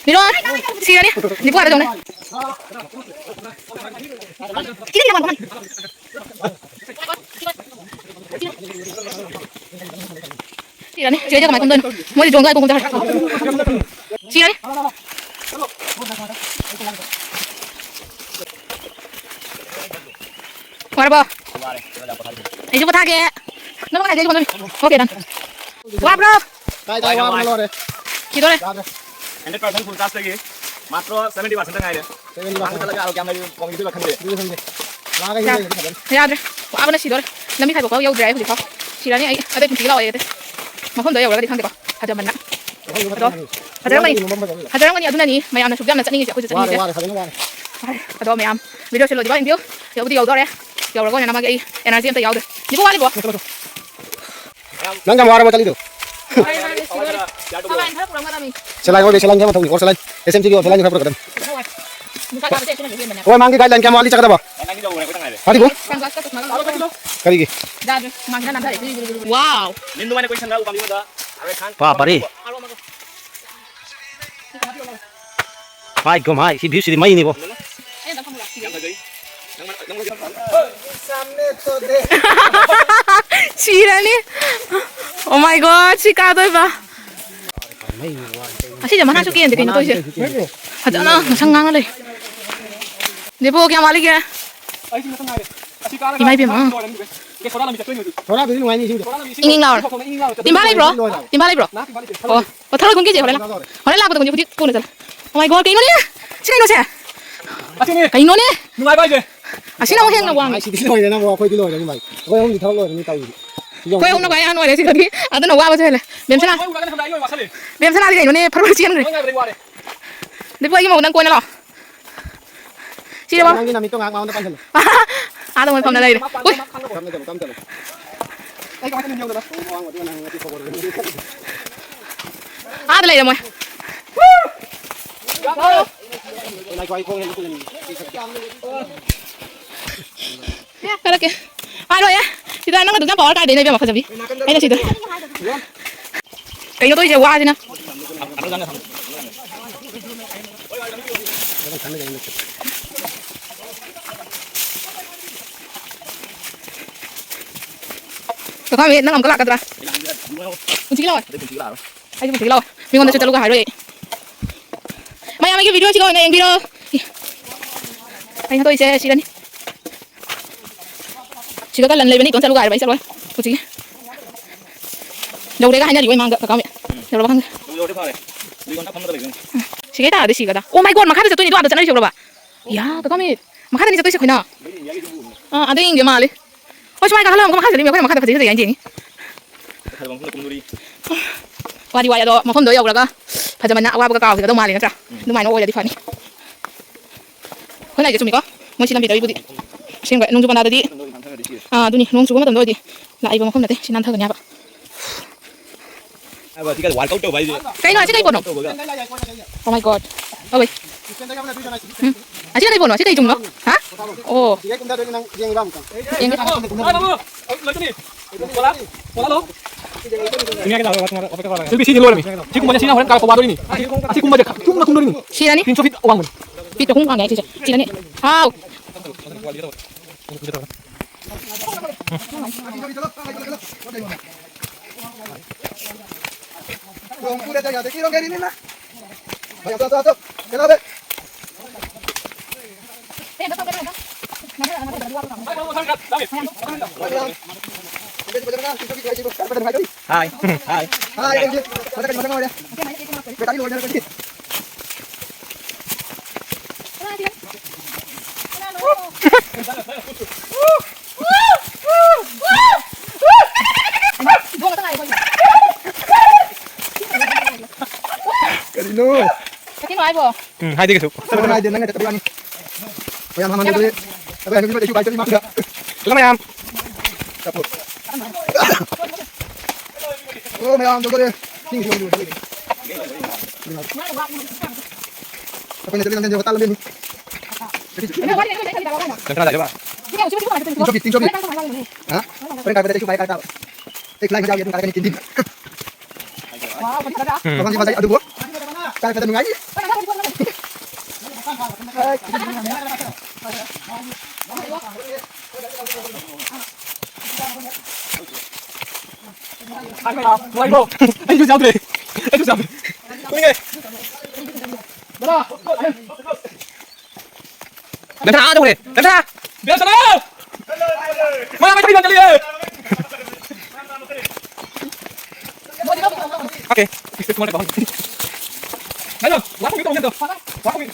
ꯅꯤꯔꯣꯟ, ꯁꯤꯔꯅꯤ꯫ ꯗꯤꯄꯨ ꯑꯥꯗ ꯇꯧꯅꯦ꯫ ꯁꯤꯔꯅꯤ꯫ ꯁꯤꯔꯗꯤ ꯀꯃꯥꯏ ꯀꯨꯝꯗꯣꯏꯅꯣ? ꯃꯣꯏꯗꯤ ꯗ꯭ꯔꯣꯟꯒ ꯀꯨꯝ ꯆꯠꯈ꯭ꯔꯦ꯫ ꯁꯤꯔꯅꯤ꯫ ꯋꯥꯔꯕꯣ? ꯑꯩꯁꯨ ꯄꯣꯊꯥꯒꯦ꯫ ꯅꯪ ꯀꯅꯥ ꯂꯩꯗꯣꯏꯅꯣ? Okay, done. ꯋꯥꯕ꯭ꯔꯣ? ꯀꯥꯏ ꯀꯥꯏ ꯋꯥꯕꯅ ꯂꯣꯏꯔꯦ꯫ ꯁꯤꯗꯣꯔꯦ꯫ ꯌꯥꯗ꯭ꯔꯦ꯫ Hundred percent full charge ꯇꯒꯤ ꯃꯥꯇ꯭ꯔꯣ seventy percent ꯇ ꯉꯥꯏꯔꯦ꯫ Seventy percent꯫ ꯃꯥꯡꯗ ꯆꯠꯂꯒ ꯑꯥ ꯀꯌꯥꯝ ꯂꯩꯔꯤ, ꯀꯃꯥꯏ ꯇꯧꯔꯒ ꯈꯪꯗꯦ꯫ ꯑꯗꯨꯗꯤ ꯈꯪꯗꯦ꯫ ꯂꯥꯛꯑꯒ ꯌꯥ-, ꯌꯦꯡꯉꯗꯤ ꯐꯖꯅꯤ꯫ ꯌꯥꯗ꯭ꯔꯦ꯫ ꯋꯥꯕꯅ ꯁꯤꯗꯣꯔꯦ꯫ ꯂꯝꯕꯤ ꯈꯥꯏꯕ ꯐꯥꯎ ꯌꯧꯗ꯭ꯔꯦ ꯑꯩ ꯍꯧꯖꯤꯛ ꯐꯥꯎ꯫ ꯁꯤꯔꯅꯤ ꯑꯩ꯫ ꯑꯇꯩ ꯄꯨꯟꯁꯤꯒꯤ ꯂꯥꯛꯑꯣ ꯑꯩ ꯑꯇꯩ꯫ ꯃꯐꯝꯗꯣ ꯌꯧꯔꯒꯗꯤ ꯈꯪꯗꯦꯀꯣ꯫ ꯐꯖꯃꯟꯅ꯫ ꯃꯐꯝꯗꯣ ꯑꯗꯣ ꯐꯖꯔꯝꯒꯅꯤ꯫ ꯐꯖꯔꯝꯒꯅꯤ꯫ ꯐꯖꯔꯝꯒꯅꯤ, ꯑꯗꯨꯅꯅꯤ ꯃꯌꯥꯝꯅ ꯁꯨꯛ ꯌꯥꯝꯅ ꯆꯠꯅꯤꯡꯉꯤꯁꯦ ꯑꯩꯈꯣꯏꯁꯨ ꯋꯥꯔꯦ, ꯆꯠꯅꯤꯡꯉꯤꯁꯦ꯫ ꯋꯥꯔꯦ, ꯐꯖꯅ ꯋꯥꯔꯦ꯫ ꯋꯥꯔꯦ꯫ ꯑꯗꯣ ꯃꯌꯥꯝ video ꯁꯦ ꯂꯣꯏꯗ꯭ꯔꯤꯕ ꯌꯦꯡꯕꯤꯌꯨ꯫ ꯌꯧꯕꯨꯗꯤ ꯌꯧꯗꯣꯔꯦ꯫ ꯌꯧꯔꯒ ꯑꯣꯏꯅ ꯅꯝꯃꯒꯦ ꯑꯩ꯫ Energy ꯑꯝꯇ ꯌꯥꯎꯗ꯭ꯔꯦ꯫ ꯗꯤꯄꯨ ꯋꯥꯠꯂꯤꯕꯣ? ꯆꯠꯂꯣ, ꯆꯠꯂꯣ꯫ ꯅꯪ ꯌꯥꯝ ꯋꯥꯔꯕ ꯆꯠꯂꯤꯗꯣ? ꯋꯥꯔꯦ, ꯋꯥꯔꯦ, ꯁꯤꯗꯣꯔꯦ꯫ ꯁꯂꯥꯏꯟ ꯈꯔ ꯄꯨꯔꯛꯀꯗꯕꯅꯤ꯫ ꯁꯂꯥꯏꯟ ꯑꯣꯏꯕꯩ ꯁꯂꯥꯏꯟ ꯈꯔ ꯃꯊꯧꯅꯤ꯫ Or saline, S M G ꯒꯤ ꯑꯣꯔ ꯁꯂꯥꯏꯟ ꯈꯔ ꯄꯨꯔꯛꯀꯗꯕꯅꯤ꯫ ꯅꯨꯡꯁꯥ ꯁꯥꯕꯁꯦ ꯁꯤꯅꯁꯨ ꯍꯦꯟꯕꯅꯦ꯫ ꯍꯣꯏ, ꯃꯥꯡꯒꯤ guideline ꯀꯌꯥꯝ ꯋꯥꯠꯂꯤ ꯆꯠꯀꯗꯕ? ꯍꯥꯏꯗꯤꯕꯨ? Sunglass ꯀ ꯆꯁꯃꯥꯒ ꯂꯧꯔꯒ ꯀꯔꯤꯒꯤ? ꯌꯥꯗ꯭ꯔꯦ, ꯍꯨꯃꯥꯡꯁꯤꯅ ꯅꯥꯟꯊꯔꯦ꯫ Wow! ꯅꯤꯟ ꯅꯨꯡꯉꯥꯏꯅ ꯀꯣꯏꯁꯟꯂꯒ ꯎꯄꯥꯝꯕꯤ ꯑꯃꯗ ꯍꯥꯏꯔꯦ ꯈꯥꯟ ꯄꯥ ꯄꯥꯔꯤ꯫ ꯃꯥꯏ ꯒꯣ ꯃꯥꯏ, ꯁꯤ view ꯁꯤꯗꯤ ꯃꯩꯅꯤꯕꯣ꯫ ꯁꯤꯔꯅꯤ꯫ Oh my God, ꯁꯤ ꯀꯥꯗꯣꯏꯕ꯫ ꯑꯁꯤꯁꯦ ꯃꯅꯥꯁꯨ ꯀꯦꯟꯗꯦ ꯀꯩꯅꯣ ꯇꯧꯔꯤꯁꯦ꯫ ꯐꯖꯅ ꯉꯁꯪ ꯉꯥꯡꯉ ꯂꯩ꯫ ꯗꯤꯄꯨ, ꯀꯌꯥꯝ ꯋꯥꯠꯂꯤꯒꯦ? ꯏꯃꯥ ꯏꯕꯦꯝꯃ꯫ ꯁꯣꯔꯥꯗꯨꯗꯤ ꯅꯨꯡꯉꯥꯏꯅꯤ ꯏꯁꯤꯡꯗꯣ꯫ ꯏꯪ ꯏꯪ ꯂꯥꯎꯔ꯫ ꯇꯤꯝꯐꯥ ꯂꯩꯕ꯭ꯔꯣ? ꯇꯤꯝꯐꯥ ꯂꯩꯕ꯭ꯔꯣ? ꯑꯣ, ꯊꯔꯣꯏ ꯈꯨꯟꯒꯤꯁꯦ ꯍꯣꯔꯦꯟ ꯂꯥꯛ-, ꯍꯣꯔꯦꯟ ꯂꯥꯛꯄꯗ ꯈꯨꯟꯁꯦ ꯍꯧꯖꯤꯛ ꯄꯨꯅ ꯆꯠꯂꯦ꯫ Oh my God, ꯀꯩꯅꯣꯅꯦ? ꯁꯤ ꯀꯩꯅꯣꯁꯦ? ꯑꯁꯤꯅꯤ꯫ ꯀꯩꯅꯣꯅꯦ? ꯅꯨꯡꯉꯥꯏꯕ ꯍꯥꯏꯁꯦ꯫ ꯑꯁꯤꯅ ꯑꯃꯨꯛ ꯍꯦꯟꯅ ꯋꯥꯡꯉꯦ꯫ ꯃꯥꯏ ꯁꯤꯗꯤ ꯂꯣꯏꯔꯦ ꯅꯪꯕꯣ, ꯑꯩꯈꯣꯏꯗꯤ ꯂꯣꯏꯔꯅꯤ ꯃꯥꯏ꯫ ꯑꯩꯈꯣꯏ ꯑꯍꯨꯝꯗꯤ ꯊꯕꯛ ꯂꯣꯏꯔꯅꯤ ꯇꯧꯔꯤꯁꯦ꯫ ꯑꯩꯈꯣꯏ ꯑꯍꯨꯝꯅ ꯈ꯭ꯋꯥꯏ ꯑꯍꯟ ꯑꯣꯏꯔꯦ ꯁꯤꯗꯗꯤ꯫ ꯑꯗꯨꯅ ꯋꯥꯕꯁꯨ ꯍꯦꯜꯂꯦ꯫ ꯕꯦꯝꯁꯅꯥ꯫ ꯃꯣꯏ ꯎꯔꯒꯅꯦ ꯈꯟꯕ꯭ꯔꯥ ꯑꯩ ꯂꯣꯏ ꯋꯥꯁꯜꯂꯦ꯫ ꯕꯦꯝꯁꯅꯥꯗꯤ ꯀꯩꯅꯣꯅꯦ, ꯐꯔꯐꯔ ꯆꯦꯟꯈ꯭ꯔꯦ꯫ ꯅꯣꯏ ꯉꯥꯏꯕꯗ ꯑꯩ ꯋꯥꯔꯦ꯫ ꯗꯤꯄꯨ, ꯑꯩꯒꯤ ꯃꯑꯣꯡ ꯅꯪ ꯀꯣꯟꯅ ꯂꯥꯛꯑꯣ꯫ ꯁꯤꯔꯕꯣ? ꯅꯪꯒꯤ ꯅꯃꯤꯠꯇꯣ ꯉꯥꯏꯍꯥꯛ ꯃꯉꯣꯟꯗ ꯄꯥꯡꯁꯤꯜꯂꯨ꯫ ꯑꯥꯗ ꯃꯣꯏ ꯐꯝꯅ ꯂꯩꯔꯦ꯫ ꯎꯏ! ꯀꯝꯅ ꯆꯠꯂꯨ, ꯀꯝꯅ ꯆꯠꯂꯨ꯫ ꯑꯥꯗ ꯂꯩꯔꯦ ꯃꯣꯏ꯫ ꯉꯥꯏꯈꯣ, ꯑꯩ ꯈꯣꯡ ꯍꯦꯟꯅ ꯀꯨꯏꯍꯟꯒꯦ꯫ ꯀꯔꯛꯀꯦ꯫ ꯑꯥ, ꯂꯣꯏꯔꯦ꯫ ꯁꯤꯗ ꯅꯪ ꯑꯗꯨꯝ ꯌꯥꯝ ꯄꯋꯥꯔ ꯀꯥꯏꯗꯩꯅꯣ ꯏꯕꯦꯝꯃ ꯐꯖꯕꯤ꯫ ꯑꯩꯅ ꯁꯤꯗ꯫ ꯀꯩꯅꯣ ꯇꯧꯔꯤꯁꯦ ꯋꯥꯁꯤꯅ꯫ ꯀꯀꯥ ꯃꯤ ꯅꯪ ꯑꯃꯨꯛꯀ ꯂꯥꯛꯀꯗ꯭ꯔꯥ? ꯄꯨꯟꯁꯤꯒꯤ ꯂꯥꯛꯑꯣ꯫ ꯑꯩꯁꯨ ꯄꯨꯟꯁꯤꯒꯤ ꯂꯥꯛꯑꯣ꯫ ꯃꯤꯉꯣꯟꯗꯁꯨ ꯆꯠꯂꯨꯒ ꯍꯥꯏꯔꯣꯏ ꯑꯩ꯫ ꯃꯌꯥꯝ ꯑꯩꯒꯤ ꯚꯤꯗꯤꯑꯣꯁꯤ ꯂꯣꯏꯅ ꯌꯦꯡꯕꯤꯔꯣ꯫ ꯑꯩ ꯍꯥꯇꯣꯏꯁꯦ ꯁꯤꯔꯅꯤ꯫ ꯁꯤꯗ ꯀꯜꯂꯟ ꯂꯩꯕꯅꯤ, ꯏꯇꯣꯟ ꯆꯠꯂꯨꯒ ꯍꯥꯏꯔꯕ ꯑꯩ ꯆꯠꯂꯣꯏ꯫ ꯍꯧꯖꯤꯛꯀꯤ ꯌꯧꯔꯦꯒ ꯍꯥꯏꯅꯔꯤ ꯃꯥꯡꯗ ꯀꯀꯥ ꯃꯤ꯫ ꯌꯧꯔꯕ ꯈꯪꯗꯦ꯫ ꯁꯤꯒꯩ ꯇꯥꯔꯗꯤ ꯁꯤꯒꯗ꯫ Oh my God, ꯃꯈꯥꯗ ꯆꯠꯇꯣꯏꯅꯤ, ꯑꯗꯣ ꯑꯥꯗ ꯆꯠꯅꯔꯤꯁꯦ ꯎꯔꯕ? ꯌꯥ, ꯀꯀꯥ ꯃꯤ꯫ ꯃꯈꯥꯗꯅꯤ ꯆꯠꯇꯣꯏꯁꯦ ꯑꯩꯈꯣꯏꯅ꯫ ꯑꯥ, ꯑꯥꯗ ꯌꯦꯡꯒꯦ ꯃꯥꯜꯂꯦ꯫ ꯍꯣꯏ, ꯁꯨꯃꯥꯏꯅ ꯀꯥꯈꯠꯂꯒ ꯑꯃꯨꯛꯀ ꯃꯈꯥ ꯆꯠꯂꯤ, ꯑꯩꯈꯣꯏꯅ ꯃꯈꯥꯗ ꯐꯖꯩ ꯐꯖꯩ ꯍꯥꯏꯅ ꯌꯦꯡꯉꯤ꯫ ꯋꯥꯗꯤ ꯋꯥꯏ, ꯑꯗꯣ ꯃꯐꯝꯗꯣ ꯌꯧꯔꯒ ꯐꯖꯃꯟꯅ ꯑꯋꯥꯕꯒ ꯀꯥꯎꯈꯤꯒꯗꯧ ꯃꯥꯜꯂꯦ ꯅꯠꯇ꯭ꯔꯥ? ꯑꯗꯨꯃꯥꯏꯅ ꯑꯣꯏꯔꯗꯤ ꯐꯅꯤ꯫ ꯍꯣꯏ, ꯂꯩꯁꯦ ꯆꯨꯝꯃꯤꯀꯣ꯫ ꯃꯣꯏ ꯁꯤ ꯂꯝꯕꯤꯗ ꯑꯩꯕꯨꯗꯤ ꯑꯁꯦꯡꯕ ꯅꯣꯡꯖꯨ ꯄꯟꯊꯥꯗꯗꯤ, ꯑꯥ, ꯑꯗꯨꯅꯤ, ꯅꯣꯡ ꯆꯨꯕ ꯃꯇꯝꯗ ꯑꯣꯏꯔꯗꯤ ꯂꯥꯛꯏꯕ ꯃꯐꯝ ꯅꯠꯇꯦ, ꯁꯤ ꯅꯥꯟꯊꯒꯅꯤ ꯍꯥꯏꯕ꯫ ꯍꯥꯏꯕ ꯑꯁꯤ ꯀꯩ workout ꯇꯧꯕ ꯍꯥꯏꯁꯦ? ꯀꯩꯅꯣ, ꯑꯁꯤ ꯀꯩ ꯄꯣꯠꯅꯣ? Workout ꯇꯧꯕꯒ꯫ Oh my God. ꯑꯋꯦ꯫ ꯎꯝ꯫ ꯑꯁꯤꯅ ꯀꯩ ꯄꯣꯠꯅꯣ? ꯑꯁꯤ ꯀꯩ ꯆꯨꯝꯅꯣ? ꯍꯥ? ꯑꯣ꯫ ꯁꯤꯗꯩ ꯀꯨꯝꯊꯗꯣꯏꯅꯦ ꯅꯪ ꯌꯦꯡꯉꯤꯕ ꯑꯃꯨꯛꯇ꯫ ꯌꯦꯡꯒꯦ꯫ ꯁꯤꯜꯕꯤ, ꯁꯤꯗꯤ ꯂꯣꯏꯔꯝꯃꯤ꯫ ꯁꯤ ꯀꯨꯝꯕꯁꯦ ꯁꯤꯅ ꯍꯣꯔꯦꯟ ꯀꯥꯔꯛꯄ ꯋꯥꯗꯣꯏꯅꯤ꯫ ꯑꯁꯤ ꯀꯨꯝꯕꯁꯦ ꯆꯨꯝꯅ ꯀꯨꯝꯗꯣꯏꯅꯤ꯫ ꯁꯤꯔꯅꯤ? ꯐꯤꯠ ꯆꯍꯨꯝ ꯋꯥꯡꯕꯅꯤ꯫ ꯐꯤꯠ ꯆꯍꯨꯝ ꯋꯥꯡꯉꯦ ꯁꯤꯁꯦ꯫ ꯁꯤꯔꯅꯤ? ꯍꯥꯎ꯫ Hi. Hi. Hi. ꯀꯔꯤꯅꯣ? ꯀꯩꯅꯣ ꯍꯥꯏꯕꯣ? ꯎꯝ, ꯍꯥꯏꯗꯦ ꯀꯩꯁꯨ꯫ ꯀꯩꯅꯣ ꯍꯥꯏꯗꯦ, ꯅꯪ ꯍꯦꯛꯇ ꯋꯥꯅꯤ꯫ ꯃꯌꯥꯝ ꯍꯥꯟꯅ ꯂꯣꯏꯔꯦ꯫ ꯑꯩꯈꯣꯏ ꯍꯥꯟꯅ ꯂꯣꯏꯔꯦ, ꯏꯁꯨ ꯀꯥꯏ ꯆꯠꯂꯤ ꯃꯥ ꯁꯤꯗ꯫ ꯍꯜꯂꯣ ꯃꯌꯥꯝ꯫ ꯆꯠꯂꯣ꯫ ꯑꯣ, ꯃꯌꯥꯝ ꯇꯧꯗꯣꯔꯦ꯫ ꯁꯤꯡꯁꯤ ꯑꯣꯏꯅ ꯑꯩꯈꯣꯏꯅ ꯆꯠꯂꯤ ꯂꯝꯖꯦꯟꯁꯦ ꯍꯣꯇꯥꯜ ꯂꯝꯖꯦꯟꯅꯤ꯫ ꯅꯪ ꯀꯅꯥ ꯂꯥꯛꯏꯕ? ꯁꯤ ꯀꯌꯥ ꯁꯤꯕ ꯁꯤꯕ ꯉꯥꯛꯇ ꯇꯤꯟ ꯁꯣꯛꯄꯤ, ꯇꯤꯟ ꯁꯣꯛꯄꯤ꯫ ꯀꯗꯥꯏ ꯀꯗꯥꯏ ꯀꯗꯥꯏ ꯀꯗꯥꯏ꯫ ꯍꯥ? ꯍꯣꯔꯦꯟ ꯀꯥꯏꯕꯗ ꯑꯩꯁꯨ ꯄꯥꯏ ꯀꯥꯏ ꯇꯥꯕ꯫ ꯑꯩ ꯈꯨꯠꯂꯥꯏ ꯃꯆꯥ ꯑꯗꯨꯝ ꯀꯥꯔꯛꯀꯅꯤ ꯇꯤꯟ ꯇꯤꯟ꯫ ꯋꯥꯎ, ꯐꯗꯤ ꯐꯖꯗ꯭ꯔꯥ? ꯎꯝ꯫ ꯃꯐꯝꯁꯤ ꯐꯖꯩ ꯑꯗꯨꯕꯨ꯫ ꯀꯥꯏ ꯐꯖꯅ ꯅꯨꯡꯉꯥꯏꯅꯤ꯫ ꯅꯨꯡꯉꯥꯏꯕ꯭ꯔꯣ? ꯑꯩꯁꯨ ꯌꯥꯎꯗ꯭ꯔꯦ꯫ ꯑꯩꯁꯨ ꯌꯥꯎꯗ꯭ꯔꯦ꯫ ꯀꯨꯏꯔꯦ꯫ ꯕꯦꯝꯁꯅꯥ ꯑꯥꯗ ꯍꯧꯔꯦ꯫ ꯕꯦꯝꯁꯅꯥ! ꯕꯦꯝꯁꯅꯥ! ꯃꯌꯥꯝ ꯃꯩ ꯊꯥꯡ ꯆꯠꯂꯤꯌꯦ! Okay. Hello, ꯋꯥ ꯈꯨꯝꯕꯤꯌꯨ, ꯇꯧꯁꯦ ꯑꯝꯇ꯫ ꯋꯥ ꯈꯨꯝꯕꯤꯌꯨ꯫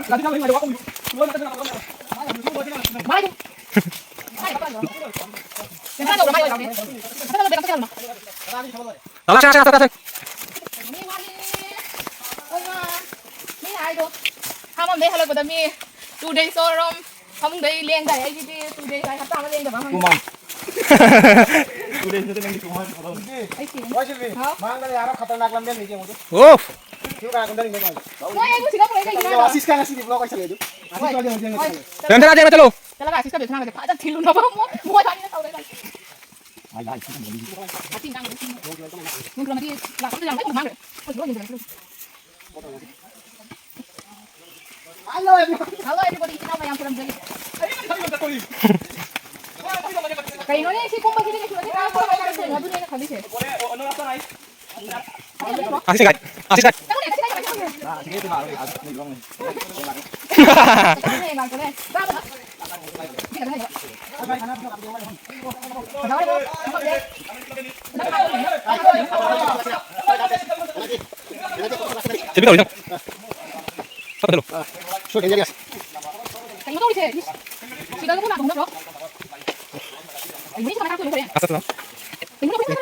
ꯂꯥꯛꯑꯣ, ꯂꯥꯛꯑꯣ, ꯂꯥꯛꯑꯣ, ꯋꯥ ꯈꯨꯝꯕꯤꯌꯨ꯫ ꯂꯥꯛꯑꯣ, ꯂꯥꯛꯑꯣ, ꯂꯥꯛꯑꯣ, ꯂꯥꯛꯑꯣ꯫ ꯃꯤ ꯋꯥꯠꯂꯤ꯫ ꯍꯣꯏ, ꯃꯥ꯫ ꯃꯤ ꯍꯥꯏꯗꯣ꯫ ꯐꯥꯝ ꯑꯝꯗꯩ ꯍꯜꯂꯛꯄꯗ ꯃꯤ two days ꯑꯣꯏꯔꯣꯝ ꯐꯃꯨꯡꯗꯩ ꯂꯦꯡꯗꯥꯏ꯫ ꯑꯩꯒꯤꯗꯤ two days ꯍꯥꯏ ꯍꯞꯇꯥ ꯑꯃ ꯂꯦꯡꯗꯕ ꯑꯃ ꯍꯪꯉꯤ꯫ ꯇꯨ ꯃꯟ꯫ ꯑꯩ ꯁꯤꯔꯦ꯫ ꯍꯥꯎ꯫ ꯃꯥꯡꯗ ꯌꯥꯔꯣ ꯈꯇꯔꯅꯥꯛ ꯂꯝꯕꯦꯟ ꯂꯩꯒꯦ ꯌꯦꯡꯉꯨꯗꯣ꯫ ꯑꯣꯐ꯫ ꯁꯤꯕꯨ ꯀꯅꯥ ꯀꯨꯝꯗꯔꯤꯅꯣ ꯃꯥꯏꯗꯣ? ꯅꯣꯏ ꯑꯩꯕꯨ ꯁꯤꯗ ꯄꯨꯔꯛꯏ ꯀꯩꯒꯤꯅꯣ? ꯑꯁꯤꯁ ꯀꯥꯏꯅ ꯁꯤꯗꯤ ꯕ꯭ꯂꯣꯛ ꯑꯣꯏꯁꯜꯂꯦ ꯑꯗꯨ꯫ ꯑꯁꯤꯁ ꯀꯥꯏꯅ ꯌꯦꯡꯉꯣ, ꯌꯦꯡꯉꯣ, ꯍꯣꯏ꯫ ꯌꯦꯡꯉꯣ꯫ ꯔꯦꯟꯗ꯭ꯔ, ꯆꯦꯟꯕ ꯆꯠꯂꯨ꯫ ꯆꯠꯂꯒ ꯑꯁꯤꯁ ꯀꯥꯏꯗ ꯁꯅꯥꯒꯗꯤ ꯐꯖꯅ ꯊꯤꯜꯂꯨꯅꯕ ꯑꯃꯨꯛ ꯃꯣꯏ ꯑꯅꯤꯅ ꯇꯧꯔꯦ꯫ ꯌꯦꯡꯈꯠꯂꯝꯃꯗꯤ ꯂꯥꯛꯄꯗ ꯌꯥꯝ ꯂꯣꯏꯅ ꯃꯥꯡꯈ꯭ꯔꯦ꯫ ꯑꯩꯈꯣꯏ ꯂꯣꯏ ꯌꯦꯡꯖꯔꯦ꯫ Hello everybody, ꯏꯅꯥꯎ ꯃꯌꯥꯝ ꯈꯨꯔꯨꯝꯖꯔꯤ꯫ ꯀꯩꯅꯣꯅꯦ ꯁꯤ ꯀꯨꯝꯕꯁꯤꯗꯤ ꯀꯩꯁꯨ ꯅꯠꯇꯦ, ꯀꯥꯔꯛꯄ ꯀꯥꯔꯛꯄ ꯑꯗꯨꯅꯦ ꯑꯩꯅ ꯈꯜꯂꯤꯁꯦ꯫ ꯑꯁꯤꯁ ꯀꯥꯏ? ꯑꯁꯤꯁ ꯀꯥꯏ? ꯆꯪꯉꯨꯅꯦ, ꯑꯁꯤ ꯀꯥꯏ ꯆꯪꯉꯨꯅꯦ? ꯆꯪꯉꯨꯅꯦ, ꯂꯥꯛꯄꯅꯦ꯫ ꯁꯤꯕꯤ ꯇꯧꯔꯤ ꯅꯪ꯫ ꯇꯞꯅ ꯆꯠꯂꯨ꯫ ꯀꯩꯅꯣ ꯇꯧꯔꯤꯁꯦ? ꯁꯤꯗ ꯑꯗꯨꯝ ꯂꯥꯛꯄ ꯅꯠꯇ꯭ꯔꯣ? ꯃꯤꯁꯨ ꯀꯃꯥꯏꯅ ꯂꯥꯛꯇꯣꯏꯅꯣ ꯍꯣꯔꯦꯟ? ꯑꯁ, ꯑꯁ, ꯑꯁ꯫ ꯀꯩꯅꯣ ꯇꯧꯔꯤꯁꯦ?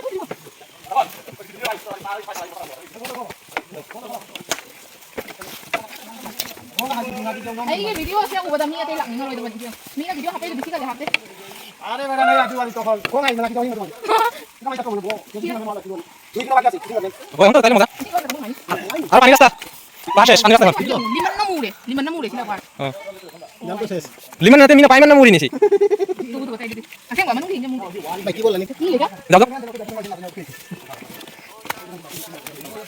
ꯑꯩꯒꯤ video ꯁꯦ ꯎꯕꯗ ꯃꯤ ꯑꯇꯩ ꯂꯥꯛꯅꯤꯡꯉꯔꯣꯏꯗꯕ video꯫ ꯃꯤꯅ video ꯍꯥꯞꯄꯛꯏꯗꯨꯗꯤ ꯁꯤꯒꯗꯤ ꯍꯥꯞꯇꯦ꯫ अरे बेटा, नहीं आती वाली तो खोल। कौन आई? मैं तो वहीं बताऊँ। कमाई तो कौन वो? ये कितना बाकी है? कितना बाकी है? ꯍꯣꯏ, ꯑꯝꯇ ꯇꯥꯏ ꯃꯣꯖꯥ꯫ ꯁꯤꯒ ꯑꯗꯨꯝ ꯍꯥꯏꯅꯤ꯫ ꯍꯥꯏꯔꯣ, ꯄꯥꯅꯤ ꯔꯥꯁꯇꯥ꯫ ꯄꯥꯁꯦꯁ, ꯄꯥꯅꯤ ꯔꯥꯁꯇꯥ꯫ ꯂꯤꯃꯟꯅ ꯃꯨꯔꯦ, ꯂꯤꯃꯟꯅ ꯃꯨꯔꯦ ꯁꯤꯅ ꯋꯥꯔꯦ꯫ ꯑꯥ꯫ ꯌꯥꯝ ꯄ꯭ꯔꯣꯁꯦꯁ꯫ ꯂꯤꯃꯟ ꯅꯠꯇꯦ, ꯃꯤꯅ ꯄꯥꯏꯃꯟꯅ ꯃꯨꯔꯤꯅꯦ ꯁꯤ꯫ Two, two, two, two, two. ꯑꯁꯦꯡꯕ ꯃꯅꯨꯡꯗ ꯍꯤꯡꯉꯦ ꯃꯨꯔꯤ꯫ ꯃꯥꯏꯀꯤ ꯑꯣꯜꯂꯅꯤ꯫ ꯃꯤ ꯂꯩꯒꯦ? ꯌꯥꯎꯗꯣ꯫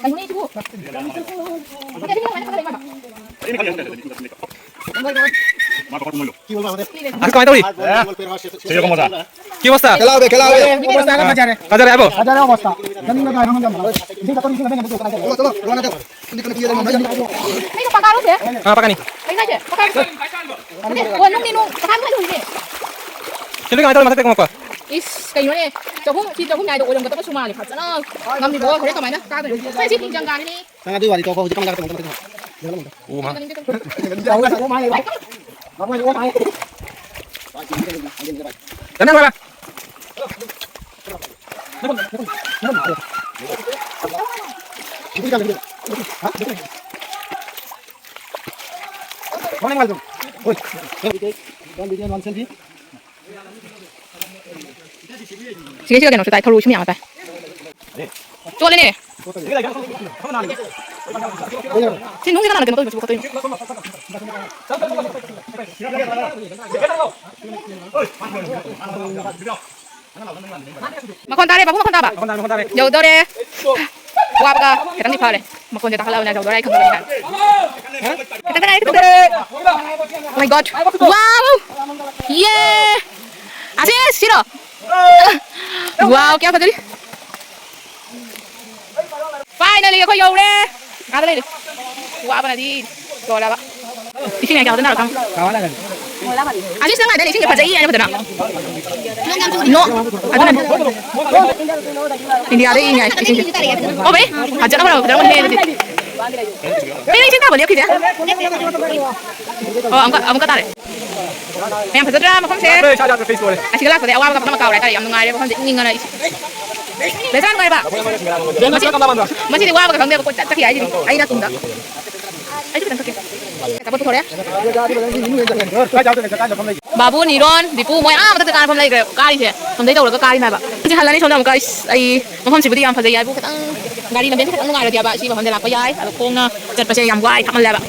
ꯀꯩꯅꯣꯅꯦ ꯁꯤꯕꯨ? ꯃꯥ ꯀꯃꯥꯏꯅ ꯇꯧꯔꯤ? ꯃꯤ ꯂꯩꯒꯦ? ꯑꯁ, ꯀꯃꯥꯏꯅ ꯇꯧꯔꯤ? ꯁꯤꯔꯣ ꯀꯃꯣꯗ꯫ কি অবস্থা? খেলা হবে, খেলা হবে। অবস্থা এখন বাজারে। বাজারে যাবো? বাজারে অবস্থা। জানি না তো, এখন জানবো। ঠিক আছে, তুমি শুনে দেখেন, বুঝতে পারছো। চলো, চলো, রওনা দাও। তুমি কোনো কি জানো না? এই তো পাকা আছে? হ্যাঁ, পাকা নেই। এই যে, পাকা আছে। ꯑꯗꯨꯗꯤ ꯑꯣ, ꯅꯪꯗꯤ ꯅꯣꯡ ꯀꯃꯥꯏꯅ ꯇꯧꯔꯤꯒꯦ? ꯁꯤꯗꯤ ꯀꯃꯥꯏꯅ ꯇꯧꯔꯤ? ꯃꯊꯛꯇ ꯀꯨꯝꯃꯛꯄ꯫ ꯏꯁ, ꯀꯩꯅꯣꯅꯦ? ꯆꯍꯨꯝ, ꯁꯤ ꯆꯍꯨꯝ ꯌꯥꯏꯗꯣ ꯑꯣꯏꯔꯝꯒꯗꯕ ꯁꯨ ꯃꯥꯜꯂꯦ꯫ ꯐꯖꯅ ꯉꯝꯃꯤꯕꯣ꯫ ꯍꯣꯔꯦꯟ ꯀꯃꯥꯏꯅ ꯀꯥꯗꯣꯏꯅꯣ? ꯁꯤ, ꯁꯤ ꯊꯤꯡꯖꯪ ꯀꯥꯔꯤꯅꯤ꯫ ꯅꯪ ꯑꯗꯨꯏ ꯋꯥꯔꯤ ꯇꯣꯛꯈꯣ, ꯍꯧꯖꯤꯛ ꯀꯃꯥꯏꯅ ꯀꯥꯔꯛꯇꯣꯏꯅꯣ? ꯌꯦꯡꯉꯣ꯫ ꯌꯥꯅꯤ, ꯌꯥꯅꯤ, ꯌꯥꯅꯤ꯫ ꯁꯤꯒꯩꯁꯤꯗ ꯀꯩꯅꯣꯁꯨ ꯇꯥꯏ, ꯊꯔꯣꯏꯁꯨ ꯃꯌꯥꯝ ꯑꯃ ꯇꯥꯏ꯫ ꯆꯣꯠꯂꯦꯅꯦ꯫ ꯁꯤ ꯅꯨꯡꯁꯤ ꯀꯅꯥꯅ ꯀꯩꯅꯣ ꯇꯧꯔꯤꯕꯁꯤꯕꯨ ꯀꯩꯗꯧꯔꯤꯅꯣ? ꯃꯈꯣꯟ ꯇꯥꯔꯦ, ꯄꯥꯕꯨꯡ, ꯃꯈꯣꯟ ꯇꯥꯕ? ꯃꯈꯣꯟ ꯇꯥꯔꯦ, ꯃꯈꯣꯟ ꯇꯥꯔꯦ꯫ ꯌꯧꯗꯣꯔꯦ꯫ ꯋꯥꯕꯒ ꯈꯤꯇꯪꯗꯤ ꯐꯔꯦ꯫ ꯃꯈꯣꯟꯁꯦ ꯇꯥꯈꯠꯂꯕꯅꯤꯅ ꯌꯧꯗꯣꯔꯦ ꯑꯩ ꯈꯪꯕꯅꯤꯅ꯫ ꯈꯤꯇꯪ ꯉꯥꯏꯔꯦ, ꯈꯤꯇꯪ ꯉꯥꯏꯔꯦ꯫ Oh my God! Wow! Yeah! ꯑꯁꯤ ꯁꯤꯔꯣ? Wow, ꯀꯌꯥ ꯐꯖꯔꯤ! Finally ꯑꯩꯈꯣꯏ ꯌꯧꯔꯦ꯫ ꯑꯥꯗ ꯂꯩꯔꯦ꯫ ꯋꯥꯕꯅꯗꯤ ꯂꯣꯏꯔꯕ꯫ ꯏꯁꯤꯡ ꯍꯦꯛ ꯌꯥꯎꯗꯅ ꯀꯥꯡ-, ꯑꯁꯤ ꯁꯤꯗ ꯉꯥꯏꯗꯅ ꯏꯁꯤꯡꯁꯦ ꯐꯖꯩ ꯍꯥꯏꯅ ꯐꯖꯅ꯫ No, ꯑꯗꯨꯅꯅꯦ꯫ ꯏꯟꯗꯤꯌꯥꯗ ꯏꯪꯉꯦ ꯍꯥꯏ ꯏꯁꯤꯡꯁꯦ꯫ ꯑꯣ, ꯚꯩ, ꯐꯖꯅ ꯐꯔꯕ, ꯐꯖꯅ ꯐꯔꯕ ꯑꯗꯨꯗꯤ꯫ ꯀꯩꯅꯣ ꯏꯁꯤꯡ ꯇꯥꯕ ꯂꯦꯞꯈꯤꯁꯦ? ꯑꯣ, ꯑꯃꯨꯛꯀ, ꯑꯃꯨꯛꯀ ꯇꯥꯔꯦ꯫ ꯌꯥꯝ ꯐꯖꯗ꯭ꯔꯥ ꯃꯐꯝꯁꯦ? ꯑꯁꯤꯒ ꯂꯥꯛꯄꯗꯩ ꯑꯋꯥꯕꯒ ꯄꯨꯝꯅꯃꯛ ꯀꯥꯎꯔꯦ ꯍꯥꯏꯇꯥꯔꯦ꯫ ꯌꯥꯝ ꯅꯨꯡꯉꯥꯏꯔꯦ ꯃꯐꯝꯁꯦ, ꯏꯪ ꯏꯪꯉꯅ꯫ ꯃꯁꯤ-, ꯃꯁꯤꯗꯤ ꯋꯥꯕꯒ ꯈꯪꯗꯦꯕ, ꯀꯣꯏꯆꯠ ꯆꯠꯈꯤ ꯍꯥꯏꯁꯤꯅꯤ꯫ ꯑꯩꯅ ꯇꯨꯡꯗ꯫ ꯑꯩꯁꯨ ꯈꯤꯇꯪ ꯊꯛꯀꯦ꯫ ꯑꯆꯥꯄꯣꯠ ꯄꯨꯊꯣꯔꯛꯑꯦ꯫ ꯕꯥꯕꯨ, ꯅꯤꯔꯣꯟ, ꯗꯤꯄꯨ ꯃꯣꯏ ꯑꯥ ꯃꯊꯛꯇ ꯀꯥ ꯃꯐꯝ ꯂꯩꯈ꯭ꯔꯦ, ꯀꯥꯔꯤꯁꯦ꯫ ꯁꯣꯝꯗꯩ ꯇꯧꯔꯒ ꯀꯥꯔꯤꯅꯦ ꯍꯥꯏꯕ꯫ ꯁꯤ ꯍꯜꯂꯅꯤ ꯁꯣꯝꯗ ꯑꯃꯨꯛꯀ꯫ ꯏꯁ, ꯑꯩ ꯃꯐꯝꯁꯤꯕꯨꯗꯤ ꯌꯥꯝ ꯐꯖꯩ ꯍꯥꯏꯕꯨ, ꯈꯤꯇꯪ ꯒꯥꯔꯤ ꯂꯝꯕꯦꯟꯁꯦ ꯈꯤꯇꯪ ꯅꯨꯡꯉꯥꯏꯔꯗꯤ ꯍꯥꯏꯕ꯫ ꯁꯤ ꯃꯐꯝꯗ ꯂꯥꯛꯄ ꯌꯥꯏ꯫ ꯑꯗꯣ ꯈꯣꯡꯅ ꯆꯠꯄꯁꯦ ꯌꯥꯝ ꯋꯥꯏ, ꯊꯥꯞꯃꯜꯂꯦꯕ꯫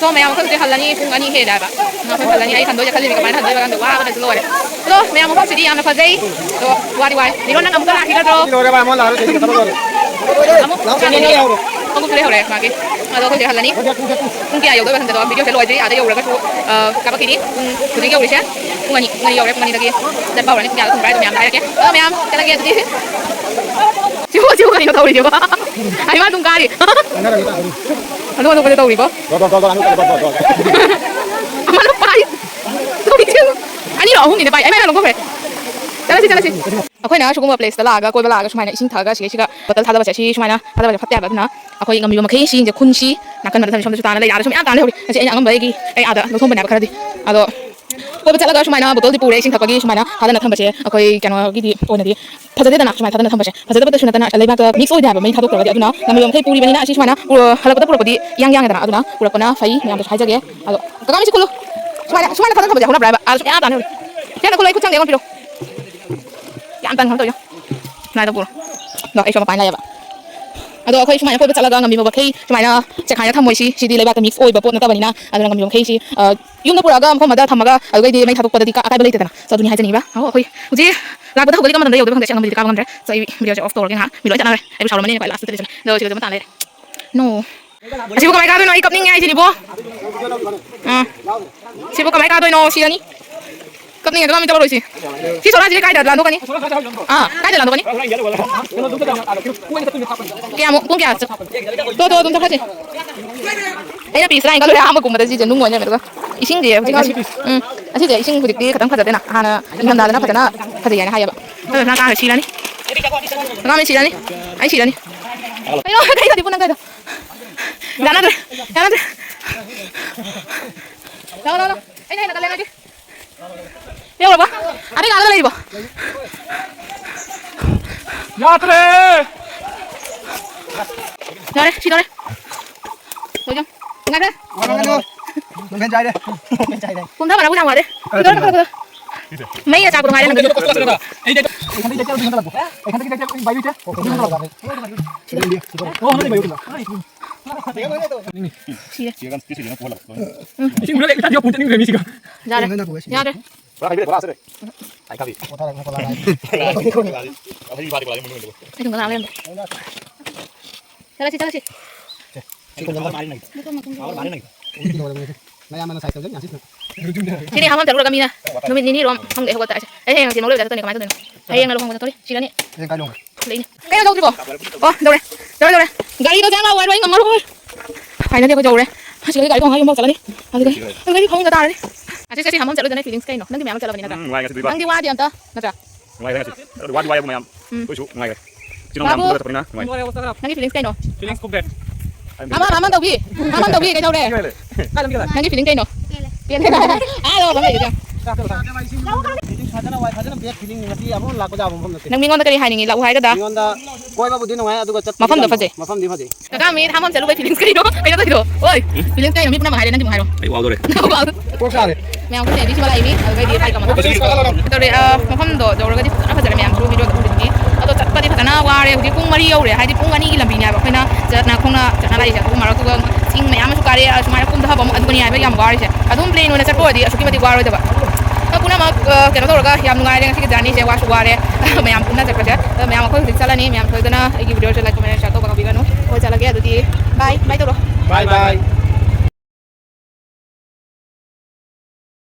ꯑꯗꯣ ꯃꯌꯥꯝ ꯑꯩꯈꯣꯏ ꯍꯧꯖꯤꯛ ꯍꯜꯂꯅꯤ, ꯄꯨꯡ ꯑꯅꯤ ꯍꯦꯜꯂꯦ ꯍꯥꯏꯕ꯫ ꯑꯩꯈꯣꯏ ꯍꯜꯂꯅꯤ, ꯑꯩ ꯍꯟꯗꯣꯏꯁꯦ ꯈꯜꯂꯤꯅꯦ, ꯀꯃꯥꯏꯅ ꯍꯟꯗꯣꯏꯕ ꯈꯪꯗꯦ, ꯋꯥꯕꯅꯁꯨ ꯂꯣꯏꯔꯦ꯫ ꯑꯗꯣ ꯃꯌꯥꯝ ꯃꯐꯝꯁꯤꯗꯤ ꯌꯥꯝꯅ ꯐꯖꯩ꯫ ꯑꯗꯣ ꯋꯥꯗꯤ ꯋꯥꯏ꯫ ꯂꯤꯔꯣ, ꯅꯪ ꯑꯃꯨꯛꯀ ꯂꯥꯛꯈꯤꯒꯗ꯭ꯔꯣ? ꯂꯣꯏꯔꯦ ꯚꯥꯏ, ꯑꯃꯨꯛ ꯂꯥꯛꯑꯔꯣꯏ, ꯆꯍꯤ ꯈꯛꯇ ꯂꯣꯏꯔꯦ꯫ ꯑꯃꯨꯛ ꯂꯥꯛꯑꯣ, ꯆꯥꯅꯤꯡꯉꯦ꯫ ꯂꯥꯛꯑꯣ, ꯂꯥꯛꯑꯣ꯫ ꯈꯣꯡꯎꯞꯁꯨ ꯂꯩꯍꯧꯔꯦ ꯃꯥꯒꯤ꯫ ꯑꯗꯣ ꯑꯩꯈꯣꯏ ꯍꯧꯖꯤꯛ ꯍꯜꯂꯅꯤ꯫ ꯍꯧꯖꯤꯛ ꯄꯨꯡ ꯀꯌꯥ ꯌꯧꯗꯣꯏꯕ ꯈꯪꯗꯦ꯫ ꯑꯗꯣ ꯚꯤꯗꯤꯑꯣꯁꯦ ꯂꯣꯏꯗ꯭ꯔꯤ, ꯑꯥꯗ ꯌꯧꯔꯒꯁꯨ, ꯑ, ꯀꯥꯄꯛꯈꯤꯅꯤ꯫ ꯄꯨꯡ ꯍꯧꯖꯤꯛ ꯌꯧꯔꯤꯁꯦ ꯄꯨꯡ ꯑꯅꯤ, ꯄꯨꯡ ꯑꯅꯤ ꯌꯧꯔꯦ, ꯄꯨꯡ ꯑꯅꯤꯗꯒꯤ ꯆꯠꯄ ꯍꯧꯔꯅꯤ꯫ ꯄꯨꯡ ꯀꯌꯥꯗ ꯊꯨꯡꯕ꯭ꯔꯥ ꯍꯥꯏꯗꯣ ꯃꯌꯥꯝ ꯍꯥꯏꯔꯛꯀꯦ꯫ ꯑꯗꯣ ꯃꯌꯥꯝ ꯆꯠꯂꯒꯦ ꯑꯗꯨꯗꯤ꯫ ꯁꯤꯕꯨ, ꯁꯤꯕꯨ ꯀꯔꯤꯅꯣ ꯇꯧꯔꯤꯁꯤꯕꯣ? ꯑꯩ ꯃꯥ ꯑꯗꯨꯝ ꯀꯥꯔꯤ꯫ ꯑꯗꯨ ꯑꯇꯣꯞꯄꯗ ꯇꯧꯔꯤꯕꯣ? ꯑꯃꯅ ꯄꯥꯏ꯫ ꯇꯧꯔꯤꯁꯦ꯫ ꯑꯅꯤꯔꯣ ꯑꯍꯨꯝꯅꯤꯅꯦ ꯄꯥꯏ꯫ ꯑꯩ ꯃꯥꯏ ꯂꯪꯊꯣꯛꯈ꯭ꯔꯦ꯫ ꯆꯠꯂꯁꯤ, ꯆꯠꯂꯁꯤ꯫ ꯑꯩꯈꯣꯏꯅ ꯁꯤꯒꯨꯝꯕ ꯄ꯭ꯂꯦꯁꯇ ꯂꯥꯛꯑꯒ, ꯀꯣꯏꯕ ꯂꯥꯛꯑꯒ ꯁꯨꯃꯥꯏꯅ ꯏꯁꯤꯡ ꯊꯛꯑꯒ ꯁꯤꯒ ꯁꯤꯒ ꯕꯣꯇꯜ ꯊꯥꯗꯕꯁꯦ, ꯁꯤ ꯁꯨꯃꯥꯏꯅ ꯊꯥꯗꯕꯁꯦ ꯐꯠꯇꯦ ꯍꯥꯏꯕ꯫ ꯑꯗꯨꯅ ꯑꯩꯈꯣꯏ ꯉꯝꯕꯤꯕ ꯃꯈꯩ ꯁꯤꯁꯤꯡꯁꯦ ꯈꯨꯟꯁꯤ꯫ ꯅꯥꯀꯟ ꯃꯊꯪ ꯁꯣꯝꯗꯁꯨ ꯇꯥꯅ ꯂꯩ꯫ ꯑꯥꯗꯁꯨ ꯃꯌꯥꯝ ꯇꯥꯅ ꯂꯩꯍꯧꯔꯤ꯫ ꯑꯁꯤ ꯑꯩꯅ ꯑꯉꯝꯕ ꯑꯩꯒꯤ, ꯑꯩ ꯑꯥꯗ ꯂꯧꯊꯣꯛꯄꯅꯦꯕ ꯈꯔꯗꯤ꯫ ꯑꯗꯣ ꯀꯣꯏꯕ ꯆꯠꯂꯒ ꯁꯨꯃꯥꯏꯅ ꯕꯣꯇꯜꯗꯤ ꯄꯨꯔꯦ ꯏꯁꯤꯡ ꯊꯛꯄꯒꯤ꯫ ꯁꯨꯃꯥꯏꯅ ꯊꯥꯗꯅ ꯊꯝꯕꯁꯦ ꯑꯩꯈꯣꯏ ꯀꯩꯅꯣꯒꯤꯗꯤ ꯑꯣꯏꯅꯗꯤ ꯐꯖꯗꯦꯗꯅ, ꯁꯨꯃꯥꯏꯅ ꯊꯥꯗꯅ ꯊꯝꯕꯁꯦ꯫ ꯐꯖꯗꯕꯗꯁꯨ ꯅꯠꯇꯅ ꯂꯩꯕꯥꯛꯇ ꯃꯤꯛꯁ ꯑꯣꯏꯗꯦ ꯍꯥꯏꯕ ꯃꯩ ꯊꯥꯗꯣꯛꯇ꯭ꯔꯒꯗꯤ꯫ ꯑꯗꯨꯅ ꯉꯝꯕꯤꯕ ꯃꯈꯩ ꯄꯨꯔꯤꯕꯅꯤꯅ ꯑꯁꯤ ꯁꯨꯃꯥꯏꯅ ꯄꯨꯔ-, ꯍꯜꯂꯛꯄꯗ ꯄꯨꯔꯛꯄꯗꯤ ꯏꯌꯥꯡ ꯌꯥꯡꯉꯦꯗꯅ꯫ ꯑꯗꯨꯅ ꯄꯨꯔꯛꯄꯅ ꯐꯩ, ꯃꯌꯥꯝꯗꯁꯨ ꯍꯥꯏꯖꯒꯦ꯫ ꯑꯗꯣ ꯀꯀꯥ ꯃꯤꯁꯤ ꯈꯨꯜꯂꯨ꯫ ꯁꯨꯃꯥꯏꯅ, ꯁꯨꯃꯥꯏꯅ ꯊꯥꯗꯅ ꯊꯝꯕꯁꯦ ꯍꯧꯅꯕ꯭ꯔꯥ ꯍꯥꯏꯕ? ꯑꯥꯗ ꯁꯨꯡꯌꯥ ꯇꯥꯟꯅꯔꯣꯏ꯫ ꯁꯦ, ꯅꯪ ꯈꯨꯜꯂꯨ, ꯑꯩ ꯈꯨꯠ ꯁꯪꯗꯦ, ꯑꯩꯉꯣꯟꯗ ꯄꯤꯔꯛꯑꯣ꯫ ꯌꯥꯝ ꯇꯟꯈ꯭ꯔꯕ ꯇꯧꯔꯤꯁꯦ꯫ ꯁꯨꯃꯥꯏꯅ ꯄꯨꯔꯣ꯫ ꯑꯗꯣ ꯑꯩꯁꯨ ꯃꯄꯥꯟ ꯂꯩꯌꯦꯕ꯫ ꯑꯗꯣ ꯑꯩꯈꯣꯏ ꯁꯨꯃꯥꯏꯅ ꯀꯣꯏꯕ ꯆꯠꯂꯒ ꯉꯝꯕꯤꯕ ꯃꯈꯩ ꯁꯨꯃꯥꯏꯅ ꯆꯦꯈꯥꯏꯅ ꯊꯝꯃꯣꯏꯁꯤ꯫ ꯁꯤꯗꯤ ꯂꯩꯕꯥꯛꯇ ꯃꯤꯛꯁ ꯑꯣꯏꯕ ꯄꯣꯠ ꯅꯠꯇꯕꯅꯤꯅ꯫ ꯑꯗꯨꯅ ꯉꯝꯕꯤꯕ ꯃꯈꯩꯁꯤ, ꯑ, ꯌꯨꯝꯗ ꯄꯨꯔꯛꯑꯒ ꯃꯐꯝ ꯑꯃꯗ ꯊꯝꯃꯒ ꯑꯗꯨꯒꯩꯗꯤ ꯃꯩ ꯊꯥꯗꯣꯛꯄꯗꯗꯤ ꯀ-, ꯑꯀꯥꯏꯕ ꯂꯩꯇꯦꯗꯅ꯫ So ꯑꯗꯨꯅꯤ ꯍꯥꯏꯖꯅꯤꯡꯉꯤꯕ꯫ ꯑꯍꯣ, ꯑꯩꯈꯣꯏ ꯍꯧꯖꯤꯛ ꯂꯥꯛꯄꯗ ꯍꯧꯒꯠꯂꯛꯄ ꯃꯇꯝꯗ ꯌꯧꯗꯣꯏꯕ ꯈꯪꯗꯦ꯫ ꯑꯁꯤ ꯑꯉꯝꯕꯗꯤ ꯀꯥꯕ ꯉꯝꯗ꯭ꯔꯦ꯫ So ꯑꯩ ꯚꯤꯗꯤꯑꯣꯁꯦ ꯑꯣꯐ ꯇꯧꯔꯒꯦ ꯉꯥꯏꯍꯥꯛ꯫ ꯃꯤ ꯂꯣꯏ ꯆꯠꯅꯈ꯭ꯔꯦ꯫ ꯑꯩꯕꯨ ꯁꯥꯎꯔꯝꯃꯅꯤ ꯀꯣ, ꯑꯩ ꯂꯥꯁꯇ ꯆꯠꯂꯤꯁꯦ꯫ ꯑꯗꯣ ꯁꯤꯗ ꯑꯗꯨꯝ ꯇꯥꯟ ꯂꯩꯔꯦ꯫ No꯫ ꯑꯁꯤꯕꯨ ꯀꯃꯥꯏ ꯀꯥꯗꯣꯏꯅꯣ? ꯑꯩ ꯀꯞꯅꯤꯡꯉꯦ ꯍꯥꯏꯁꯤꯅꯤꯕꯣ꯫ ꯑꯥ꯫ ꯁꯤꯕꯨ ꯀꯃꯥꯏ ꯀꯥꯗꯣꯏꯅꯣ? ꯁꯤꯔꯅꯤ꯫ ꯀꯞꯅꯤꯡꯉꯦ, ꯑꯗꯨ ꯃꯤ ꯇꯧꯔꯣꯏꯁꯤ꯫ ꯁꯤ ꯁꯣꯔꯥꯁꯤꯗꯤ ꯀꯥꯏꯗ ꯂꯥꯟꯊꯣꯛꯀꯅꯤ? ꯑꯥ, ꯀꯥꯏꯗ ꯂꯥꯟꯊꯣꯛꯀꯅꯤ? ꯀꯌꯥꯃꯨꯛ? ꯄꯨꯡ ꯀꯌꯥ ꯆꯠ-, ꯇꯣ, ꯇꯣ, ꯑꯗꯨꯝ ꯆꯠꯈ꯭ꯔꯁꯤ꯫ ꯑꯩꯅ ꯄꯤꯁ ꯇꯔꯥ ꯍꯦꯟꯒꯠꯂꯨꯔꯦ ꯑꯍꯥꯟꯕ ꯀꯨꯝꯕꯗ꯫ ꯁꯤꯁꯦ ꯅꯨꯡ ꯑꯣꯏꯅ ꯂꯩꯔꯝꯃꯦ꯫ ꯑꯗꯨꯒ ꯏꯁꯤꯡꯁꯦ ꯍꯧꯖꯤꯛ, ꯎꯝ, ꯑꯁꯤꯁꯦ ꯏꯁꯤꯡ ꯍꯧꯖꯤꯛꯇꯤ ꯈꯤꯇꯪ ꯐꯖꯗꯦꯅ꯫ ꯍꯥꯟꯅ ꯏꯪꯊꯝꯊꯥꯗꯅ ꯐꯖꯅ ꯐꯖꯩ ꯍꯥꯏꯅ ꯍꯥꯏꯌꯦꯕ꯫ ꯑꯗꯨ ꯉꯥ ꯀꯥꯡ ꯁꯤꯔꯅꯤ꯫ ꯉꯥ ꯃꯤ ꯁꯤꯔꯅꯤ꯫ ꯑꯩ ꯁꯤꯔꯅꯤ꯫ ꯀꯩꯅꯣ, ꯀꯩ ꯇꯧꯔꯤꯕꯣ ꯅꯪ ꯀꯩꯗꯣ? ꯌꯥꯅꯗ꯭ꯔꯦ, ꯌꯥꯅꯗ꯭ꯔꯦ꯫ ꯂꯥꯎ, ꯂꯥꯎ, ꯂꯥꯎ꯫ ꯑꯩꯅ ꯍꯦꯟꯅ ꯀꯜꯂꯦ ꯅꯪꯗꯤ꯫ ꯌꯧꯔꯕꯣ? ꯑꯇꯩ ꯉꯥꯛꯇ ꯂꯩꯔꯤꯕꯣ? ꯌꯥꯗ꯭ꯔꯦ! ꯌꯥꯔꯦ, ꯁꯤꯗꯧꯔꯦ꯫ ꯂꯣꯏꯖꯝ꯫ ꯅꯨꯡꯉꯥꯏꯈ꯭ꯔꯦ꯫ ꯋꯥꯔꯝꯒꯅꯨ꯫ ꯅꯨꯡꯊꯤꯜ ꯆꯥꯏꯔꯦ꯫ ꯀꯨꯝꯊꯕꯅꯕꯨ ꯌꯥꯝ ꯋꯥꯔꯦ꯫ ꯁꯤꯗꯧꯔꯦ, ꯀꯛꯊꯠꯂꯣ, ꯀꯛꯊꯠꯂꯣ꯫ ꯃꯩꯅ ꯆꯥꯛꯄꯗꯣ ꯉꯥꯏꯔꯦ ꯅꯪꯒꯤꯗꯤ꯫ ꯑꯩ ꯍꯟꯗꯛ ꯂꯩꯇꯦ, ꯑꯗꯨ ꯍꯟꯗꯛ ꯂꯥꯛꯄꯣ꯫ ꯑꯩ ꯍꯟꯗꯛꯀꯤ ꯂꯩꯇꯦ, ꯑꯗꯨ ꯍꯟꯗꯛ ꯂꯥꯛꯄꯣ꯫ ꯑꯣ, ꯍꯟꯗꯛꯀꯤ ꯂꯩꯇꯦ꯫ ꯁꯤꯔꯦ꯫ ꯏꯁꯤꯡ ꯍꯨꯜꯂꯒ ꯏꯇꯥ ꯌꯥꯎ ꯄꯨꯡ ꯆꯠꯅꯤꯡꯈ꯭ꯔꯦ ꯃꯤꯁꯤꯒ꯫ ꯌꯥꯔꯦ꯫ ꯌꯥꯗ꯭ꯔꯦ꯫ ꯄꯨꯔꯥ ꯍꯩꯕꯤꯔꯦ, ꯄꯨꯔꯥ ꯁꯤꯔꯦ꯫ ꯍꯥꯏ ꯈꯥꯕꯤ꯫ ꯍꯩ ꯐꯥꯗꯤ ꯄꯨꯔꯥ ꯃꯅꯨꯡꯗ꯫ ꯑꯩ ꯊꯨꯝꯒ ꯂꯥꯛꯂꯦ꯫ ꯆꯠꯂꯁꯤ, ꯆꯠꯂꯁꯤ꯫ ꯃꯥꯔꯤ ꯅꯪ꯫ ꯃꯥꯔꯤ ꯅꯪ꯫ ꯃꯌꯥꯝ ꯑꯃ ꯁꯥꯏ ꯇꯧꯖꯅꯤ, ꯑꯁꯤꯁꯤꯅ꯫ ꯁꯤꯅꯤ ꯍꯥꯃꯝ ꯆꯠꯂꯨꯔꯒ ꯃꯤꯅ ꯅꯨꯃꯤꯠ ꯅꯤꯅꯤꯔꯣꯝ ꯐꯃꯨꯡꯗ ꯍꯧꯒꯠꯇ ꯍꯥꯏꯁꯦ꯫ ꯑꯩ ꯍꯌꯦꯡ ꯍꯪꯆꯤꯠ ꯃꯔꯨ ꯂꯣꯏꯕ ꯆꯠꯇꯣꯏꯅꯦ꯫ ꯀꯃꯥꯏꯅ ꯇꯧꯗꯣꯏꯅꯣ? ꯍꯌꯦꯡꯅ ꯂꯨꯍꯣꯡꯕ ꯆꯠꯇꯣꯔꯤ꯫ ꯁꯤꯔꯅꯤ꯫ ꯍꯌꯦꯡ ꯀꯥꯏ ꯂꯨꯍꯣꯡꯕ? ꯂꯩꯅꯤ꯫ ꯀꯩꯅꯣ ꯇꯧꯗ꯭ꯔꯤꯕꯣ? ꯑꯣ, ꯌꯧꯔꯦ꯫ ꯌꯧꯔꯦ, ꯌꯧꯔꯦ꯫ ꯒꯥꯔꯤꯗꯣ ꯆꯦꯡ ꯂꯥꯛꯑꯣ ꯍꯥꯏꯔꯣ, ꯑꯩ ꯉꯝꯃꯔꯣꯏ꯫ Finally ꯑꯩꯈꯣꯏ ꯌꯧꯔꯦ꯫ ꯑꯁꯤꯗꯒꯤ ꯒꯥꯔꯤ ꯇꯣꯡꯉꯒ ꯌꯨꯝꯐꯥꯎ ꯆꯠꯂꯅꯤ꯫ ꯑꯗꯨꯗꯒꯤ ꯑꯗꯨꯗꯒꯤ ꯐꯃꯨꯡꯗ ꯇꯥꯔꯅꯤ꯫ ꯑꯁꯤ ꯆꯠꯁꯤ, ꯍꯥꯃꯝ ꯆꯠꯂꯨꯗꯅ feelings ꯀꯩꯅꯣ? ꯅꯪꯗꯤ ꯃꯌꯥꯝ ꯆꯠꯂꯕꯅꯤ ꯅꯠꯇ꯭ꯔꯥ? ꯎꯝ, ꯅꯨꯡꯉꯥꯏ ꯉꯁꯤꯗꯤ ꯚꯥꯏ꯫ ꯅꯪꯗꯤ ꯋꯥꯗꯦ ꯑꯝꯇ, ꯅꯠꯇ꯭ꯔꯥ? ꯅꯨꯡꯉꯥꯏꯔꯦ ꯉꯁꯤ꯫ ꯋꯥꯗꯤ ꯋꯥꯏꯕ ꯃꯌꯥꯝ꯫ ꯎꯝ꯫ ꯑꯗꯨꯏꯁꯨ ꯅꯨꯡꯉꯥꯏꯔꯦ꯫ ꯏꯆꯤꯟ ꯏꯅꯥꯎ ꯃꯌꯥꯝ ꯄꯨꯜꯂꯒ ꯆꯠꯄꯅꯤꯅ ꯅꯨꯡꯉꯥꯏ꯫ ꯅꯪꯒꯤ feelings ꯀꯩꯅꯣ? Feelings cool ꯕꯦꯠ꯫ ꯑꯃ, ꯑꯃ ꯇꯧꯕꯤ꯫ ꯑꯃ ꯇꯧꯕꯤ, ꯀꯩꯗꯧꯔꯦ? ꯀꯥꯏ ꯂꯝꯕꯤ ꯂꯥꯛꯑꯦ? ꯅꯪꯒꯤ feeling ꯀꯩꯅꯣ? ꯄꯦꯜꯂꯦ꯫ ꯑꯥ, ꯂꯧ ꯃꯐꯝ ꯂꯩꯒꯦ ꯌꯦꯡꯉꯣ꯫ ꯐꯖꯅ ꯋꯥꯏ, ꯐꯖꯅ ꯕꯦꯠ feeling ꯅꯤ꯫ ꯉꯁꯤ ꯑꯃꯨꯛ ꯂꯥꯛꯄ ꯌꯥꯕ ꯃꯐꯝ ꯅꯠꯇꯦ꯫ ꯅꯪ ꯃꯤꯉꯣꯟꯗ ꯀꯔꯤ ꯍꯥꯏꯅꯤꯡꯉꯤ? ꯂꯥꯛꯎ ꯍꯥꯏꯒꯗ꯭ꯔꯥ? ꯃꯤꯉꯣꯟꯗ ꯀꯣꯏꯕꯕꯨꯗꯤ ꯅꯨꯡꯉꯥꯏ, ꯑꯗꯨꯒ ꯆꯠꯄꯗꯤ ꯃꯐꯝꯗꯣ ꯇꯟꯕ꯫ ꯐꯖꯩ꯫ ꯃꯐꯝꯗꯤ ꯐꯖꯩ꯫ ꯀꯀꯥ, ꯃꯤ ꯍꯥꯃꯝ ꯆꯠꯂꯨꯕꯩ feelings ꯀꯩꯅꯣ? ꯀꯩꯅꯣ ꯇꯧꯔꯤꯗꯣ? ꯑꯣꯏ, feelings ꯀꯩꯅꯣ? ꯃꯤ ꯄꯨꯝꯅꯃꯛ ꯍꯥꯏꯔꯦ, ꯅꯪꯁꯨ ꯍꯥꯏꯔꯣ꯫ ꯑꯩ ꯋꯥꯗꯣꯔꯦ꯫ ꯀꯣꯛ ꯁꯥꯔꯦ꯫ ꯃꯌꯥꯝ ꯈꯨꯠꯁꯦ ꯑꯗꯨꯏꯁꯨ ꯂꯥꯛꯏꯅꯤ, ꯑꯗꯨꯒꯩꯗꯤ ꯐꯥꯏ ꯀꯝꯃꯒ꯫ ꯇꯧꯔꯦ, ꯑ, ꯃꯐꯝꯗꯣ ꯌꯧꯔꯒꯗꯤ ꯐꯖꯅ ꯐꯖꯔꯦ, ꯃꯌꯥꯝꯁꯨ video ꯗ ꯎꯔꯤꯗꯨꯅꯤ꯫ ꯑꯗꯣ ꯆꯠꯄꯗꯤ ꯐꯖꯅ ꯋꯥꯔꯦ, ꯍꯧꯖꯤꯛ ꯄꯨꯡ ꯃꯔꯤ ꯌꯧꯔꯦ, ꯍꯥꯏꯗꯤ ꯄꯨꯡ ꯑꯅꯤꯒꯤ ꯂꯝꯕꯤꯅꯦ ꯍꯥꯏꯕ ꯑꯩꯈꯣꯏꯅ ꯆꯠꯅ ꯈꯣꯡꯅ ꯆꯠꯅ ꯂꯥꯛꯏꯁꯦ꯫ ꯑꯗꯨꯒ ꯃꯔꯛꯇꯨꯒ ꯆꯤꯡ ꯃꯌꯥꯝ ꯑꯃꯁꯨ ꯀꯥꯔꯦ, ꯑꯁꯨꯃꯥꯏꯅ ꯀꯨꯝꯊꯕ ꯑꯃꯨꯛ, ꯑꯗꯨꯒꯅꯤ ꯍꯥꯏꯕ ꯌꯥꯝ ꯋꯥꯔꯤꯁꯦ꯫ ꯑꯗꯨꯝ plain ꯑꯣꯏꯅ ꯆꯠꯄ ꯑꯣꯏꯔꯗꯤ ꯑꯁꯨꯛꯀꯤ ꯃꯇꯤꯛ ꯋꯥꯔꯣꯏꯗꯕ꯫ ꯑꯗꯣ ꯄꯨꯝꯅꯃꯛ, ꯑ, ꯀꯩꯅꯣ ꯇꯧꯔꯒ ꯌꯥꯝ ꯅꯨꯡꯉꯥꯏꯔꯦ ꯉꯁꯤꯒꯤ journey ꯁꯦ, ꯋꯥꯁꯨ ꯋꯥꯔꯦ꯫ ꯃꯌꯥꯝ ꯄꯨꯟꯅ ꯆꯠꯄꯁꯦ꯫ ꯑꯗꯣ ꯃꯌꯥꯝ ꯑꯩꯈꯣꯏ ꯍꯧꯖꯤꯛ ꯆꯠꯂꯅꯤ, ꯃꯌꯥꯝ ꯁꯣꯏꯗꯅ ꯑꯩꯒꯤ video ꯁꯦ like, comment, share ꯇꯧꯕ ꯀꯥꯎꯕꯤꯒꯅꯨ꯫ ꯍꯣꯏ, ꯆꯠꯂꯒꯦ ꯑꯗꯨꯗꯤ꯫ Bye, bye ꯇꯧꯔꯣ꯫ Bye, bye꯫